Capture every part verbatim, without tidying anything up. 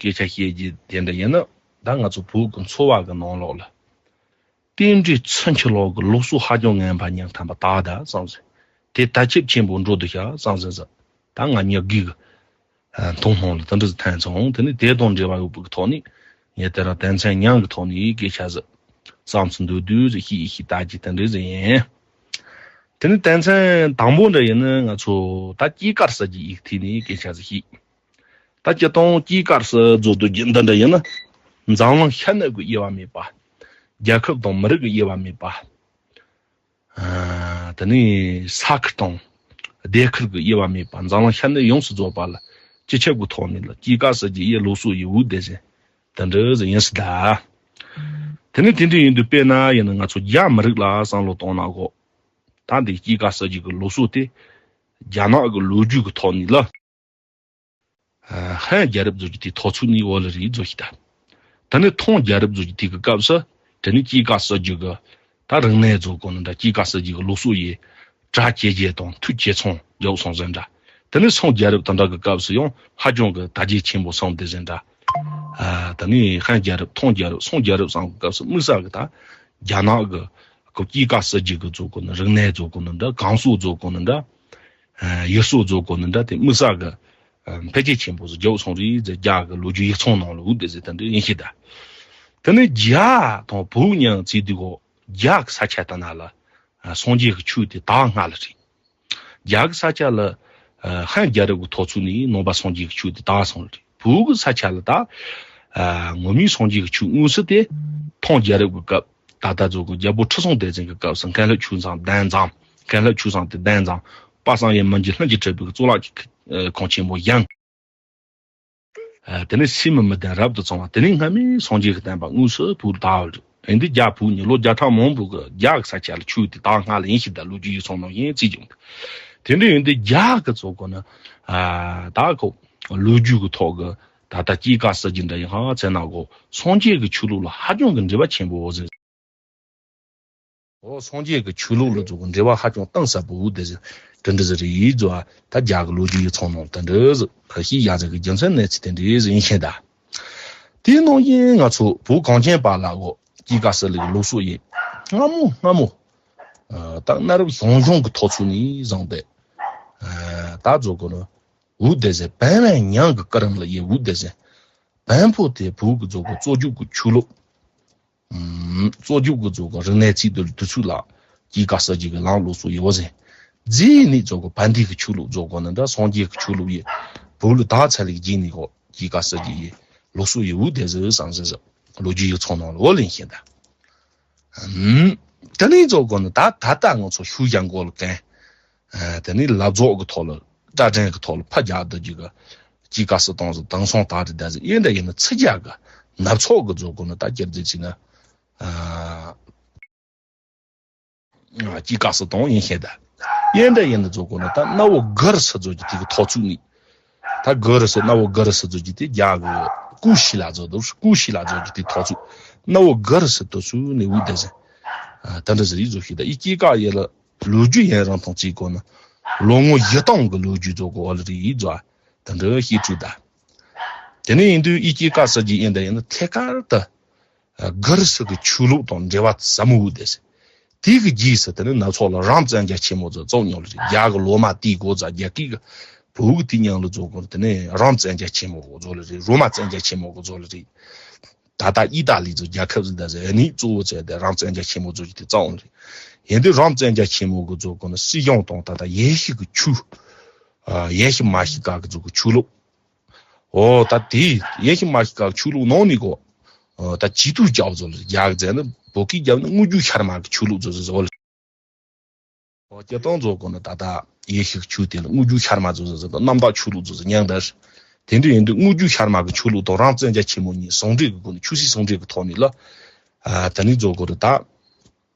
སྐད་ཆ་བཤད་རྒྱུ་དེ་འདྲ་ཡིན་ན། ད་ང་ཚོ་བོད་ཀྱི་འཚོ་བ་གི་ནང་ལོགས་ལ། རྟེན་འབྲེལ་ཚུན་ཆད་ལོག་གི་ལུགས་སྲོལ་ཧ་ཅང་ངན་པ་ཉམས་ཐམ་པ་དག་ད་བསམ་ཟེར། དེ་དར་ཁྱབ་ཆེན་པོ་འགྲོ་འདུག་ཤག་བསམ་ཟེར་ཟེར། ད་ང་ཉག་གི་གི་མཐོང་སྣང་ལ་དེ་འདྲ་ཟིག་ཐོན་སོང་། དེ་ནི་དེ་དང་འབྲེལ་བ་ཡོད་པའི་ཐོག་ནས། ངས་དེ་རིང་དོན་ཚན་ཉུང་གི་ཐོག་ནས་སྐད་ཆ་ཟིག་བསམ་ཚུལ་འདུག་དུས་ཟིག་ཤེས་ཤེས་ལྟ་རྒྱུ་དེ་འདྲ་ཟིག་ཡིན། དེ་ནི་དོན་ཚན་དང་པོ་འདྲ་ཡིན་ན། ང་ཚོ་ད་སྐྱེས་སྐར་གསར་བརྗེ་ཡི་ཐད་ནས་སྐད་ཆ་ཟིག་བཤད། ད་སྤྱིར་བཏང་སྐྱེས་སྐར་ཟེར་བཟོ་སྡོད་རྒྱུ་འདི་འདྲ་ཡིན་ན། འཛམ་གླིང་ཤ་གནད་ཀྱི་དབྱེ་བ་མེད་པ། རྒྱལ་ཁབ་དང་མི་རིགས་ཀྱི་དབྱེ་བ་མེད་པ། ཨ། དེ་ནས་ས་ཁུལ་དང་སྡེ་ཁུལ་གྱི་དབྱེ་བ་མེད་པ། འཛམ་གླིང་ཤ་གནད་ཡོངས་སུ་རྫོགས་པ་ལ་སྤྱི་ཁྱབ་ཀྱི་ཐོག་ནས་ལ་སྐྱེས་སྐར་གསར་བརྗེ་ཡི་ལུགས་སྲོལ་ཡི་འུད་སྡུད་ཟེར་དེ་འདྲ་ཟིག་ཡིན་སྲིད་ད། དེ་ནས་དེ་འདྲ་ཡིན་དུས་དཔེར་ན་ཡིན་ན། ང་ཚོ་རྒྱ་མི་རིགས་ལ་བསམ་བློ་གཏོང་ན་གོ། ད་འདི་སྐྱེས་སྐར་གསར་བརྗེ་གི་ལུགས་སྲོལ་དེ་རྒྱ་ནག་གི་ལོ་རྒྱུས་ཀྱི་ཐོག་ནས་ལ། ཧན་རྒྱལ་རབས་བཟོ་རྒྱུ་དེའི་ཐོག་ཚུགས་ནས་འོ་ལ་རེད་བཟོ་ཤི་ད། ད་ནི་ཐང་རྒྱལ་རབས་བཟོ་རྒྱུ་དེ་གི་སྐབས་སུ། དེ་ནི་སྐྱེས་སྐར་གསར་བརྗེ་གི་ད་རིག་གནས་བཟོ་དགོས་ནི་འདྲ། སྐྱེས་སྐར་གསར་བརྗེ་གི་ལུགས་སྲོལ་ཡི་གྲ་ཇེ་རྒྱས་དང་མཐུ་ཇེ་ཚང་རྒྱག་སོང་ཟེར་འདྲ། དེ་ནི་སང་རྒྱལ་རབས་དེ་འདྲ་གི་སྐབས་སུ་ཡང་ཧ་ཅང་གི་དར་རྒྱས་ཆེན་པོ་སོང་དེ་ཟེར་འདྲ། ཨ། དེ་ནི་ཧན་རྒྱལ་རབས། ཐང་རྒྱལ་རབས། སང་རྒྱལ་རབས་སང་གི་སྐབས་སུ་དམིགས་བསལ་གི་ད་རྒྱ་ནག་གི་གི་སྐྱེས་སྐར་གསར་བརྗེ་གི་བཟོ་དགོས་ནི། རིག་གནས་བཟོ་དགོས་ནི་འདྲ། གངས་སོག་བཟོ་དགོས་ནི་འདྲ། ཨ། ཡུལ་སྲོལ་བཟོ་དགོས་ནི་འདྲ། དེ་དམིགས་བསལ་གི་ཨ། འཕེལ་རྒྱས་ཆེན་པོ་ཟིག་རྒྱག་སོང་རེད་ཟེར། རྒྱ་གི་ལོ་རྒྱུས་ཡིག་ཚང་ནང་ལ་འུད་སྡུད་ཟེར་དེ་འདྲ་ཡིན་ཤི་ད། དེ་ནི་རྒྱ་དང་བོད་གཉིས་ཚིག་དུས་གོ། རྒྱ་གི་ས་ཆ་དེ་ན་ལ། ཨ། སངས་རྒྱས་ཀྱི་ཆོས་དེ་དར་སྔ་ལ་རེད། རྒྱ་གི་ས་ཆ་ལ། ཨ། ཧན་རྒྱལ་རབས་ཀྱི་ཐོག་ཚུགས་ནས་ནང་པ་སངས་རྒྱས་ཀྱི་ཆོས་དེ་དར་སོང་ལ་རེད། བོད་གི་ས་ཆ་ལ་ད། ཨ། ངོ་མའི་སངས་རྒྱས་ཀྱི་ཆོས་དངོས་སུ་དེ་ཐང་རྒྱལ་རབས་ཀྱི་སྐབས། ད་ལྟ་ཚོ་གི་རྒྱལ་པོ་ཁྲི་སྲོང་ལྡེ་བཙན་གྱི་སྐབས་སུ་མཁན་སློབ་ཆོས་བཟང་གདན་འཛོམས། མཁན་སློབ་ཆོས་བཟང་དེ་གདན་འཛོམས། དཔལ་བསམ་ཡས་མི་འགྱུར་ལྷུན་གྱིས་གྲུབ་པའི་གཙུག་ལག་ཁང་ཆེན་པོ་བཞེངས། ཨ། དེ་ནས་སད་མི་མི་ལྡན་རབ་ཏུ་བྱུང་བ། དེ་ནས་སྔ་མའི་སངས་རྒྱས་ཀྱི་བསྟན་པ་དངོས་སུ་བོད་དར་བ་རེད། ཡིན་དུས་རྒྱ་བོད་གཉིས་ལོ་བརྒྱ་ཕྲག་མང་པོ་གི་རྒྱ་གི་ས་ཆ་ལ་ཆོས་དེ་དར་སྔ་ལ་ཡིན་ཤི་ད། ལོ་རྒྱུས་ཡིག་ཚང་ནང་ཡིན་ཚིག་ཀྱང་། དེ་འདྲ་ཡིན་དུས་རྒྱ་གི་ཚོ་གོ་ན། ཨ། ད་ཁོ་ལོ་རྒྱུས་ཀྱི་ཐོག་གི་ད་ལྟ་སྐྱེས་སྐར་གསར་བརྗེ་འདྲ་ཡིན་ཧ་ཚེ་ན་གོ། སངས་རྒྱས་ཀྱི་ཆོས་ལུགས་ལ་ཧ་ཅང་གི་འབྲེལ་བ་ཆེན་པོ་ཟིག་འོ། སངས་རྒྱས་ཀྱི་ཆོས་ལུགས་ལ་ཚོ་གི་འབྲེལ་བ་ཧ་ཅང་གཏིང་ཟབ་པོ་འུད་སྡུད་ཟིག་དེ་འདྲ་ཟིག་རེད་ཟེར་བ། ད་རྒྱ་གི་ལོ་རྒྱུས་ཡིག་ཚང་ནང་དེ་འདྲ་ཟིག་ཤེས་ཡག་ཟིག་གི་རྒྱུ་མཚན་གནས་ཚུལ་དེ་འདྲ་ཟིག་ཡིན་ཤེས་ད། དེའི་ནང་བཞིན་ང་ཚོ་བོད་གངས་ཅན་པ་ལ་འོ། སྐྱེས་སྐར་གསར་བརྗེ་གི་ལུགས་སྲོལ་ཡི་སྔ་མོ་སྔ་མོ། ཨ། ད་གནའ་རབས་གཞུང་གཞུང་གི་ཐོག་ཚུགས་ནས་བཟུང་སྟེ། ཨ། ད་ཚོ་གི་ནི་འུད་སྡུད་ཟེར། བན་བོན་ཉང་གི་སྐར་རིམ་ལ་ཡི་འུད་སྡུད་ཟེར། བོན་པོ་དེ་བོད་ཀྱི་ཚོ་གི་གཙོ་རྒྱུག་གི་ཆོས་ལུགས། ཨུམ། གཙོ་རྒྱུག་གི་ཚོ་གི་རིག་གནས་ཚིག་དེ་ལ་དུས་ཚོད་ལ་སྐྱེས་སྐར་གསར་བརྗེ་གི་ལམ་ལུགས་སྲོལ་ཡོད་ཟེར། རྗེས་ནས་ཚོ་གི་བན་དེ་གི་ཆོས་ལུགས་ཚོ་གོ་ནི་འདྲ། སངས་རྒྱས་ཀྱི་ཆོས་ལུགས་ཡི་བོད་ལ་དར་ཚར་ལེ་རྗེས་ནས་གོ། སྐྱེས་སྐར་གསར་བརྗེ་ཡི་ལུགས་སྲོལ་ཡི་འུད་སྡུད་ཟེར་བསམ་ཟེར་ཟེར། ལོ་རྒྱུས་ཡིག་ཚང་ནང་ལ་འོ་ལེན་ཤེས་ད། ཨུམ། དེ་ནས་ཚོ་གོ་ནི་ད་ད་ལྟ་ང་ཚོ་ཤུགས་རྒྱག་འགོ་ལ་གན། ཨ། དེ་ནས་ལབ་རྫོགས་ཀྱི་ཐོག་ལ། སྐྲ་དྲན་གྱི་ཐོག་ལ་ཕར་རྒྱག་བསྡད་རྒྱུ་གི་སྐྱེས་སྐར་གསར་གཏོང་ཟིག་དེང་སང་དར་རེད་ད་ཟེར། ཡིན་ད་ཡིན་ན་ཚིག་རྒྱག་གི་ནབ་ཚོགས་ཀྱི་ཚོ་གོ་ནི་ད་སྐྱར་ཟེར་ཅིག་ན། ཨ། སྐྱེས་སྐར་གསར་གཏོང་ཡིན་ཤེས་ད། ཡིན་ད་ཡིན་ན་ཚོ་གོ་ནི་ད་གནའ་བོ་གུ་རུ་ཟེར་བཟོ་རྒྱུ་དེ་གི་ཐོག་ཚུགས་ནས། ད་གུ་རུ་ཟེར། གནའ་བོ་གུ་རུ་ཟེར་བཟོ་རྒྱུ་དེ་རྒྱ་གི་ཀུ་ཤི་ལ་བཟོ་དུ། ཀུ་ཤི་ལ་བཟོ་རྒྱུ་དེ་ཐོག་ཚུགས། གནའ་བོ་གུ་རུ་ཟེར་དུ་ཚུགས་ནས་འུད་སྡུད་ཟེར། ཨ། ད་འདྲ་ཟེར་ཡིག་བཟོ་ཤེས་ད། ཡི་སྐྱེས་སྐར་ཡི་ལ། ལོ་རྒྱུས་ཡིན་རང་མཐོང་བྱེད་དགོས་ན། ལོ་ངོ་བཞི་སྟོང་གི་ལོ་རྒྱུས་ཚོ་གོ་ལ་རེད་ཡིག་བཟོ། དེ་འདྲ་ཤེས་ཚུལ་ད། དེ་ནས་ཡིན་དུས་ཡི་སྐྱེས་སྐར་གསར་བརྗེ་ཡིན་ད་ཡིན་ན་ཐད་ཀར་དུ། ཨ། གུ་རུ་ཟེར་གི་ཆོས་ལུགས་དང་འབྲེལ་བ་ཟབ་མོ་འུད་སྡུད་ཟེར། དེ་གི་རྗེས་སུ་དེ་ནས་ནབ་ཚོགས་ལ་རོམ་བཙན་རྒྱལ་ཆེན་མོ་ཚོ་བཙུགས་མྱོང་ལ་རེད། རྒྱ་གི་ལོ་མ་དེའི་འགོ་བཙུགས། རྒྱ་སྐད་གི་བོད་གི་དེ་མྱིང་ལ་བཟོ་གོ་ནི་དེ་ནས་རོམ་བཙན་རྒྱལ་ཆེན་མོ་གི་བཟོ་ལ་རེད། རོ་མ་བཙན་རྒྱལ་ཆེན་མོ་གི་བཟོ་ལ་རེད། ད་ལྟ་ཨི་ཏཱ་ལི་ཚོ་རྒྱལ་ཁབ་ཟིག་འདྲ་ཟེར་ནི་གཙོ་བོ་བྱས་ཏེ་རོམ་བཙན་རྒྱལ་ཆེན་མོ་ཚོ་གི་དེ་བཙུགས་ནི་རེད། ཡིན་དུས་རོམ་བཙན་རྒྱལ་ཆེན་མོ་གི་ཚོ་གོ་ནི་སྲིད་གཞུང་དང་ད་ལྟ་ཡེ་ཤུ་གི་ཆོས། ཨ། ཡེ་ཤུ་མ་ཤི་ཀ་གི་ཚོ་གི་ཆོས་ལུགས། འོ། ད་དེ་ཡེ་ཤུ་མ་ཤི་ཀ་གི་ཆོས་ལུགས་ནང་ནས་གོ། ཨ། ད་ཇི་ཏུ་ཅའོ་ཚོ་ལ་རྒྱ་གི་ཟེར་ན་བོད་སྐད་རྒྱབ་ན་དངུལ་རྒྱུ་ཤར་མ་གི་ཆོས་ལུགས་ཚོ་ཟེར་ཟེར་བ་ལ། ཨོ། སྤྱིར་བཏང་ཚོ་གོ་ནི་ད་ལྟ་ཡེ་ཤུ་ཆོས་དེ་ལ་དངུལ་རྒྱུ་ཤར་མ་ཚོ་ཟེར་ཟེར་དང་གནམ་བདག་ཆོས་ལུགས་ཚོ་ཟེར་མྱིང་འདི། དེ་འདྲ་ཡིན་དུས་དངུལ་རྒྱུ་ཤར་མ་གི་ཆོས་ལུགས་དང་རོམ་བཙན་རྒྱལ་ཆེན་མོ་གཉིས་ཟུང་འབྲེལ་གི་སྒོ་ནས་ཆོས་སྲིད་ཟུང་འབྲེལ་གི་ཐོག་ནས་ལ། ཨ། ད་ནི་ཚོ་གོ་རེད་ད།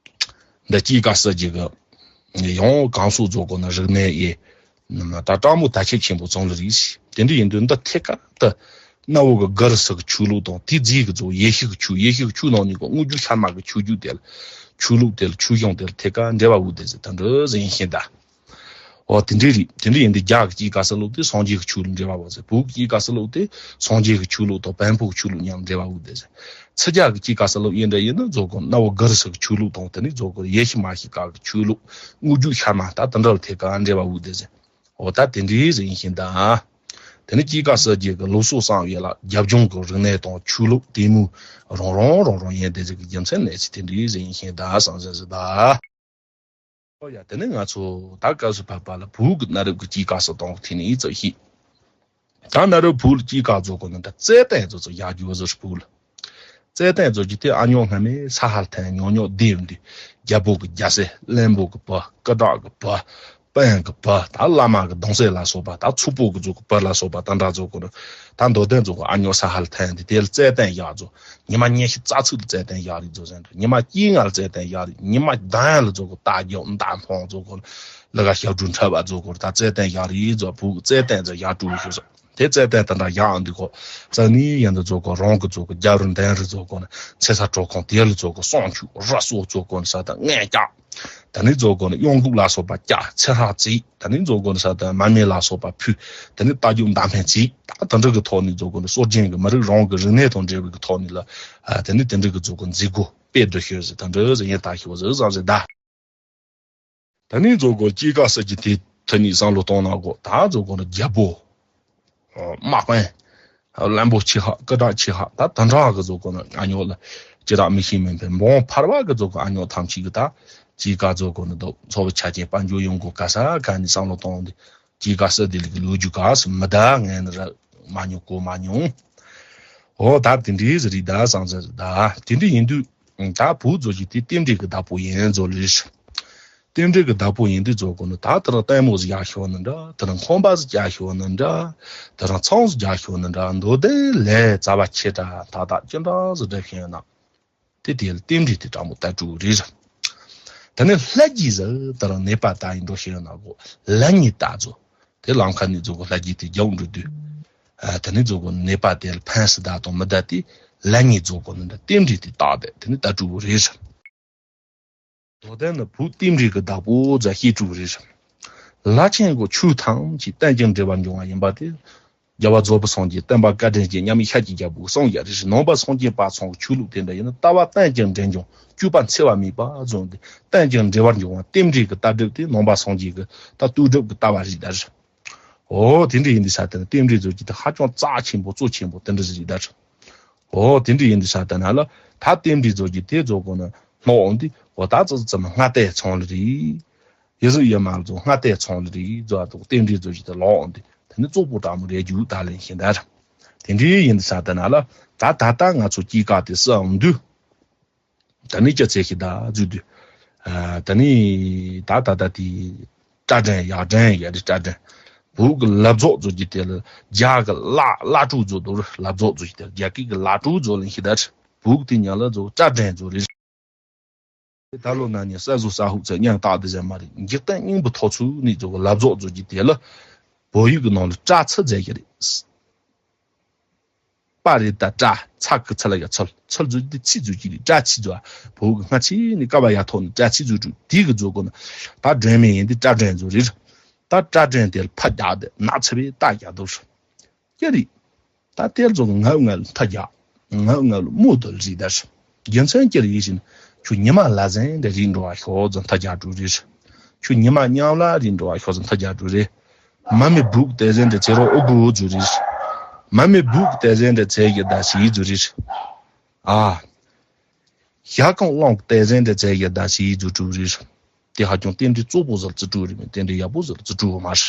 འདི་སྐྱེས་སྐར་གསར་བརྗེ་གི་ཡང་གང་སོ་ཚོ་གོ་ནི་རིག་གནས་ཡི། ད་སྤྲང་མོ་ད་ཁྱད་ཆེན་པོ་ཚང་ལ་རིགས། དེ་འདྲ་ཡིན་དུས་འདི་ཐད་ཀར་དུ། གནའ་བོ་གི་གུ་རུ་ཟེར་གི་ཆོས་ལུགས་དང་དེ་རྗེས་ཀྱི་ཚོ་ཡེ་ཤུ་གི་ཆོས། ཡེ་ཤུ་གི་ཆོས་ནང་ནས་གོ་དངུལ་རྒྱུ་ཤར་མ་གི་ཆོས་རྒྱུད་དེ་ལ། ཆོས་ལུགས་དེ་ལ་ཆོས་གཞུང་དེ་ལ་ཐད་ཀར་འབྲེལ་བ་འུད་སྡུད་ཟེར་ད་འདྲ་ཟིག་ཡིན་ཤེས་ད། ཨོ་དེ་འདྲའི་རིགས། དེ་འདྲ་ཡིན་དུས་རྒྱ་གི་སྐྱེས་ཀ་ས་ལོག་དེ་སངས་རྒྱས་ཀྱི་ཆོས་ལུགས་འབྲེལ་བ་ཡོད་ཟེར། བོད་ཀྱི་སྐྱེས་ཀ་ས་ལོག་དེ་སངས་རྒྱས་ཀྱི་ཆོས་ལུགས་དང་བོན་པོ་གི་ཆོས་ལུགས་མཉམ་འབྲེལ་བ་ཡོད་དེ་ཟེར། ཕྱི་རྒྱལ་གྱི་སྐྱེས་ཀ་ས་ལོག་ཡིན་འདྲ་ཡིན་ན་རྫོགས་གོ་ནོ་གྷི་རི་སི་གི་ཆོས་ལུགས་དང་། དེ་ནས་རྫོགས་གོ་ཡེ་ཤུ་མ་ཤི་ཀ་གི་ཆོས་ལུགས། དངོས་རྒྱུ་ཤར་མ་ད་དེ་འདྲ་ལ་ཐད་ཀར་འབྲེལ་བ་ཡོད་དེ་ཟེར། འོ་ད་དེ་འདྲའི་ཟེར་ཡིན་ཞིང་ད། དེ་ནས་སྐྱེས་ཀ་ས་རྒྱས་ཀྱི་ལུགས་སྲོལ་བསམ་ཡས་ལ་རྒྱབ་ལྗོངས་ཀྱི་རིག་གནས་དང་ཆོས་ལུགས་དེ་མོ་རང་རང་རང་རང་ཡིན་དེ་ཟེར་གི་རྒྱུ་མཚན་ནས་ཚིག་དེ་འདྲའི་ཟེར་ཡིན་ཞིང་ད་བསམ་ཟེར་ཟེར་ད། ཨོ་ཡ། དེ་ནས་ང་ཚོ་ད་སྐབས་སུ་བབ་པ་ལ་བོད་ཀྱི་གནའ་རབས་ཀྱི་སྐྱེས་ཀ་ས་དང་ཐད་ནས་ཡིད་ཚིམ་ཤིག་ད་གནའ་རབས་བོད་ལ་སྐྱེས་ཀ་རྫོགས་གོ་ནོ་ད་རྩེད་ཐང་ཚོ་ཚོ་ཡག་རྒྱུ་བཟོ་ཞིག་བོད་ལ། རྩེད་ཐང་ཚོ་གི་དེ་ཨ་ཉོག་སྔ་མའི་ས་ཧལ་ཐང་ཉོག་ཉོག་དེ་ཡོད་དུས། རྒྱལ་པོ་གི་རྒྱལ་སྲས། བློན་པོ་གི་བུ། སྐུ་དྲག་གི་བུ། དཔོན་གི་བུ། ད་བླ་མ་གི་གདུང་སྲས་ལ་སོགས་པ། ད་ཚོགས་པོ་གི་ཚོ་གི་བུ་ལ་སོགས་པ། ད་འདྲ་ཚོ་གོ་ནོ་ད་མདོ་དོན་ཚོ་གི་ཨ་ཉོག་ས་ཧལ་ཐང་དེ་དེ་ལ་རྩེད་ཐང་ཡག་ཚོ། ཉི་མ་ཉི་ཤུ་རྩ་ཚིག་ལ་རྩེད་ཐང་ཡག་རིགས་ཚོ་ཟེར་འདྲ། ཉི་མ་སྐྱིད་ངལ་རྩེད་ཐང་ཡག་རིགས། ཉི་མ་གདང་ལ་ཚོ་གི་རྟ་རྒྱུག་མདའ་འཕང་ཚོ་གོ་ནོ་ལ་ག་ཞབས་དྲུང་འཁྲབ་པ་ཚོ་གོ་ནོ་ད་རྩེད་ཐང་ཡག་རིགས་ཚོ། བོད་གི་རྩེད་ཐང་ཚོ་ཡག་དྲུག་ཤོས་ཚོ། དེ་རྩེད་ཐང་དེ་འདྲ་ཡག་འདུག་གོ། རྩ་ནི་ཡན་དུ་ཚོ་གོ་རང་གི་ཚོ་གི་རྒྱབ་རི་འདན་རི་ཚོ་གོ་ནོ་ཚེ་ས་གྲོག་ཁོང་དེ་ལ་ཚོ་གོ་སྲོག་ཆུ་ར་སོགས་ཚོ་གོ་ནོ་ས་དང་ངན་རྒྱག་ད་ནི་ཚོ་གོ་ནོ་གཡང་འགུགས་ལ་སོགས་པ་རྒྱག་ཚེ་ཧྲག་བརྩིགས། ད་ནི་ཚོ་གོ་ནོ་ས་དང་མ་མེ་ལ་སོགས་པ་ཕུལ། ད་ནི་རྟ་རྒྱུག་མདའ་འཕེན་བརྩིགས། ད་དེ་འདྲ་གི་ཐོག་ནས་ཚོ་གོ་ནོ་སྲོལ་རྒྱུན་གི་མི་རིགས་རང་གི་རིག་གནས་དང་འབྲེལ་བའི་གི་ཐོག་ནས་ལ། ཨ་ད་ནི་དེ་འདྲ་གི་ཚོ་གོ་མཛད་སྒོ་སྤེལ་འདུག་ཤོད་ཟེར། ད་འདྲ་ཟེར་ཡིན་ད་ཤོད་ཟེར་བསམ་ཟེར་ད། ད་ནི་ཚོ་གོ་སྐྱེས་ཀ་ས་ཀྱི་དེ་ཐ་ནི་བསམ་བློ་གཏོང་ན་གོ། ད་ཚོ་གོ་ནོ་རྒྱལ་པོ། དམག་དཔོན། བློན་པོ་ཆེ་ཧ་སྐུ་དྲག་ཆེ་ཧ་ད་དེ་འདྲ་གི་ཚོ་གོ་ནོ་ཨ་ཉོག་ལ་ཅི་རག་མི་ཤེས་མིན་པའི་འབངས་ཕལ་བ་གི་ཚོ་གོ་ཨ་ཉོག་ཐམས་ཅད་གི་ད་སྐྱེས་ཀ་ཚོ་གོ་ནོ་ད་ཚོ་བའི་ཆ་རྐྱེན་དཔལ་འབྱོར་ཡོང་གོ་ག་ས་ག་ནས་བསམ་བློ་གཏོང་དེ། སྐྱེས་ཀ་ས་དེ་ལ་གི་ལོ་རྒྱུས་ག་སུ་མི་ད་ངན་ར་མ་ཉོ་གོ་མ་ཉོ། འོ་ད་དེ་འདྲའི་ཟེར་རིགས་ད་བསམ་ཟེར་ད། དེ་འདྲ་ཡིན་དུས་ད་བོད་ཚོ་གི་དེ་རྟེན་འབྲེལ་གི་བདག་པོ་ཡིན་ཚོ་ལེ་ཤ། རྟེན་འབྲེལ་གྱི་བདག་པོ་ཡིན་དུས་ཚོ་གོ་ནོ་ད་དེ་རང་ལྟད་མོ་ཟིག་རྒྱག་ཤོག་ནི་འདྲ། དེ་རང་ཁང་པ་ཟིག་རྒྱག་ཤོག་ནི་འདྲ། དེ་རང་ཚང་ཟིག་རྒྱག་ཤོག་ནི་འདྲ། མདོ་དོན་ལས་རྩ་བ་ཆེ་དྲགས་ད་ད་ཅི་འདྲ་ཟིག་སྒྲུབ་ཤེས་ན། དེ་དེ་ལ་རྟེན་འབྲེལ་དེ་དྲང་པོ་ལྟ་གྲུབ་རེད། དེ་ནས་ལྷ་རྒྱུད་ཟིག་དེ་རང་ནད་པ་ད་ཡིན་འགྲོ་ཤེས་ན་གོ། ལྷ་ཉིད་ལྟ་ཚོ། དེ་ལམ་ཁ་ནས་ཚོ་གོ་ལྷ་རྒྱུད་དེ་རྒྱག་འགྲོ་དུས། ཨ་དེ་ནས་ཚོ་གོ་ནད་པ་དེ་ལ་ཕན་སུ་ད་དང་མི་ད་དེ་ལྷ་ཉིད་ཚོ་གོ་ནི་འདྲ་རྟེན་འབྲེལ་དེ་བཏགས་པས་དེ་ནི་ལྟ་གྲུབ་རེད། མདོ་དོན་ནི་བོད་རྟེན་འབྲེལ་གྱི་བདག་པོ་ཟེར་ཤེས་གྲུབ་རེད། ལྷ་ཆེན་གྱི་ཆོས་ཐམས་ཅད་རྟེན་ཅིང་འབྲེལ་བར་འབྱུང་བ་ཡིན་པ་དེ། རྒྱལ་བ་རྫོགས་པའི་སངས་རྒྱས་བསྟན་པ་བཀའ་དྲིན་ཅན་མཉམ་མེད་ཤཱཀྱའི་རྒྱལ་པོའི་གསུང་ཡ་རེད། ནང་པ་སངས་རྒྱས་པ་ཚང་གི་ཆོས་ལུགས་དེ་འདྲ་ཡིན་ན་ལྟ་བ་རྟེན་ཅིང་འབྲེལ་འབྱུང་སྤྱོད་པ་འཚེ་བ་མེད་པ་བཟུང་སྟེ་རྟེན་ཅིང་འབྲེལ་བར་འབྱུང་བ་རྟེན་འབྲེལ་གྱི་ལྟ་གྲུབ་དེ་ནང་པ་སངས་རྒྱས་ཀྱི་ད་ལྟོས་གྲུབ་ཀྱི་ལྟ་བ་རེད་ད། འོ་དེ་འདྲ་ཡིན་དུས་ས་དེ་ནི་རྟེན་འབྲེལ་ཚོ་གི་དེ་ཧ་ཅང་རྩ་ཆེན་པོ་གཙོ་ཆེན་པོ་དེ་འདྲ་ཞིག་རེད་ད། འོ་དེ་འདྲ་ཡིན་དུས་ས་དེ་ན་ལ་ད་རྟེན་འབྲེལ་ཚོ་གི་དེ་ཚོ་གོ་ན་ནོག་འོང་དུས་འོ་ད་ཙི་ཙི་མ་སྔ་ལྟས་ཚང་ལ་རེད། ཡི་ཟི་ཡི་མ་ལ་ཚོ་སྔ་ལྟས་ཚང་ལ་རེད་ཚོ་ཨ་ཏོག་རྟེན་འབྲེལ་ཚོ་གི་དེ་ལོག་འོང་དུས་དེ་ནི་གཙོ་བོ་དྲང་མོ་རེད་རྒྱུ་ད་ལན་ཤེས་ད། དེ་འདྲ་ཡིན་དུས་ས་དེ་ན་ལ་ད་ད་ལྟ་ང་ཚོ་སྐྱེས་ཀ་དེ་སུ་འོང་དུས། ད་ནི་སྐྱ་ཚེ་ཤི་ད་རྫུས་དུས། ཨ་ད་ནི་ད་ད་ད་དེ་སྐྲ་སྒྲེང་ཡག་སྒྲེང་ཡག་རི་སྐྲ་སྒྲེང་། བོད་ཀྱི་ལབ་རྫོགས་ཚོ་གི་དེ་ལ་རྒྱ་གི་བླ་བླ་སྤྲུག་ཚོ་དོ་རུ་ལབ་རྫོགས་ཚོ་གི་དེ་རྒྱ་སྐད་ཀྱི་བླ་སྤྲུག་ཚོ་ལ་ཤི་ད་རི། བོད་ཀྱི་དེ་ཉག་ལ་ཚོ་སྐྲ་སྒྲེང་ཚོ་རེད། ད་ལོ་ན་ནི་ས་གཟུགས་ས་ཧུག་ཚ་མཉམ་བཏགས་དེ་ཟེར་མ་རེད། འཇིག་རྟེན་སྙིང་པོ་ཐོག་ཚུགས་ནི་ཚོ་གི་ལབ་རྫོགས་ཚོ་གི་དེ་ལ་བོད་ཡིག་གི་ནང་ལ་སྐྲ་ཚི་ཟེར་གི་རེད། པ་རེད་ད་སྐྲ་ཚ་གི་ཚ་ལ་ཡ་ཚལ་ཚལ་ཟུར་དེ་ཚིག་ཟུར་གྱི་རེད་སྐྲ་ཚིག་ཟུར། བོད་གི་སྔ་ཕྱི་ནས་ཀ་བ་ཡ་ཐོག་ནས་སྐྲ་ཚིག་ཟུར་དྲུག་དེ་གི་ཟུར་གོ་ན་ད་སྒྲོན་མེ་ཡིན་དེ་སྐྲ་སྒྲོན་ཟུར་རེད། ད་སྐྲ་སྒྲོན་དེ་ལ་ཕ་རྒྱག་དེ་ནག་ཚ་བའི་རྟ་རྒྱག་དུ་ཀྱ་རེད། ད་དེ་ལ་ཟུར་ང་ང་ལ་མཐའ་རྒྱག་ང་ང་ལ་མོ་དུ་རེད་ད། རྒྱུ་མཚན་ཀྱི་རེད་ཞིན་ཁྱོད་ཉི་མ་ལ་ཟན་འདྲ་རིག་འགྲོ་བ་ཤོག་ཟུར་མཐའ་རྒྱག་དྲུག་རེད། ཁྱོད་ཉི་མ་མཉམ་ལ་རིག་འགྲོ་བ་ཤོག་ཟུར་མཐའ་རྒྱག་དྲུག་རེད། མ་མི་བུག་ཏེ་ཟན་འདྲ་ཚེ་རོགས་ཨོ་གུ་ཨོ་ཛུ་རིར། མ་མི་བུག་ཏེ་ཟན་འདྲ་ཚེ་གི་ད་ཤི་ཛུ་རིར། ཨ། ཞག་གང་བླངས་ཏེ་ཟན་འདྲ་ཚེ་གི་ད་ཤི་ཛུ་ཀྲུ་རིར། དེ་ཧ་ཅང་རྟེན་འབྲེལ་གཙོ་བོ་ཟིག་ཙི་ཀྲུ་རི་མིན་རྟེན་འབྲེལ་ཡག་པོ་ཟིག་ཙི་ཀྲུ་མ་རེད།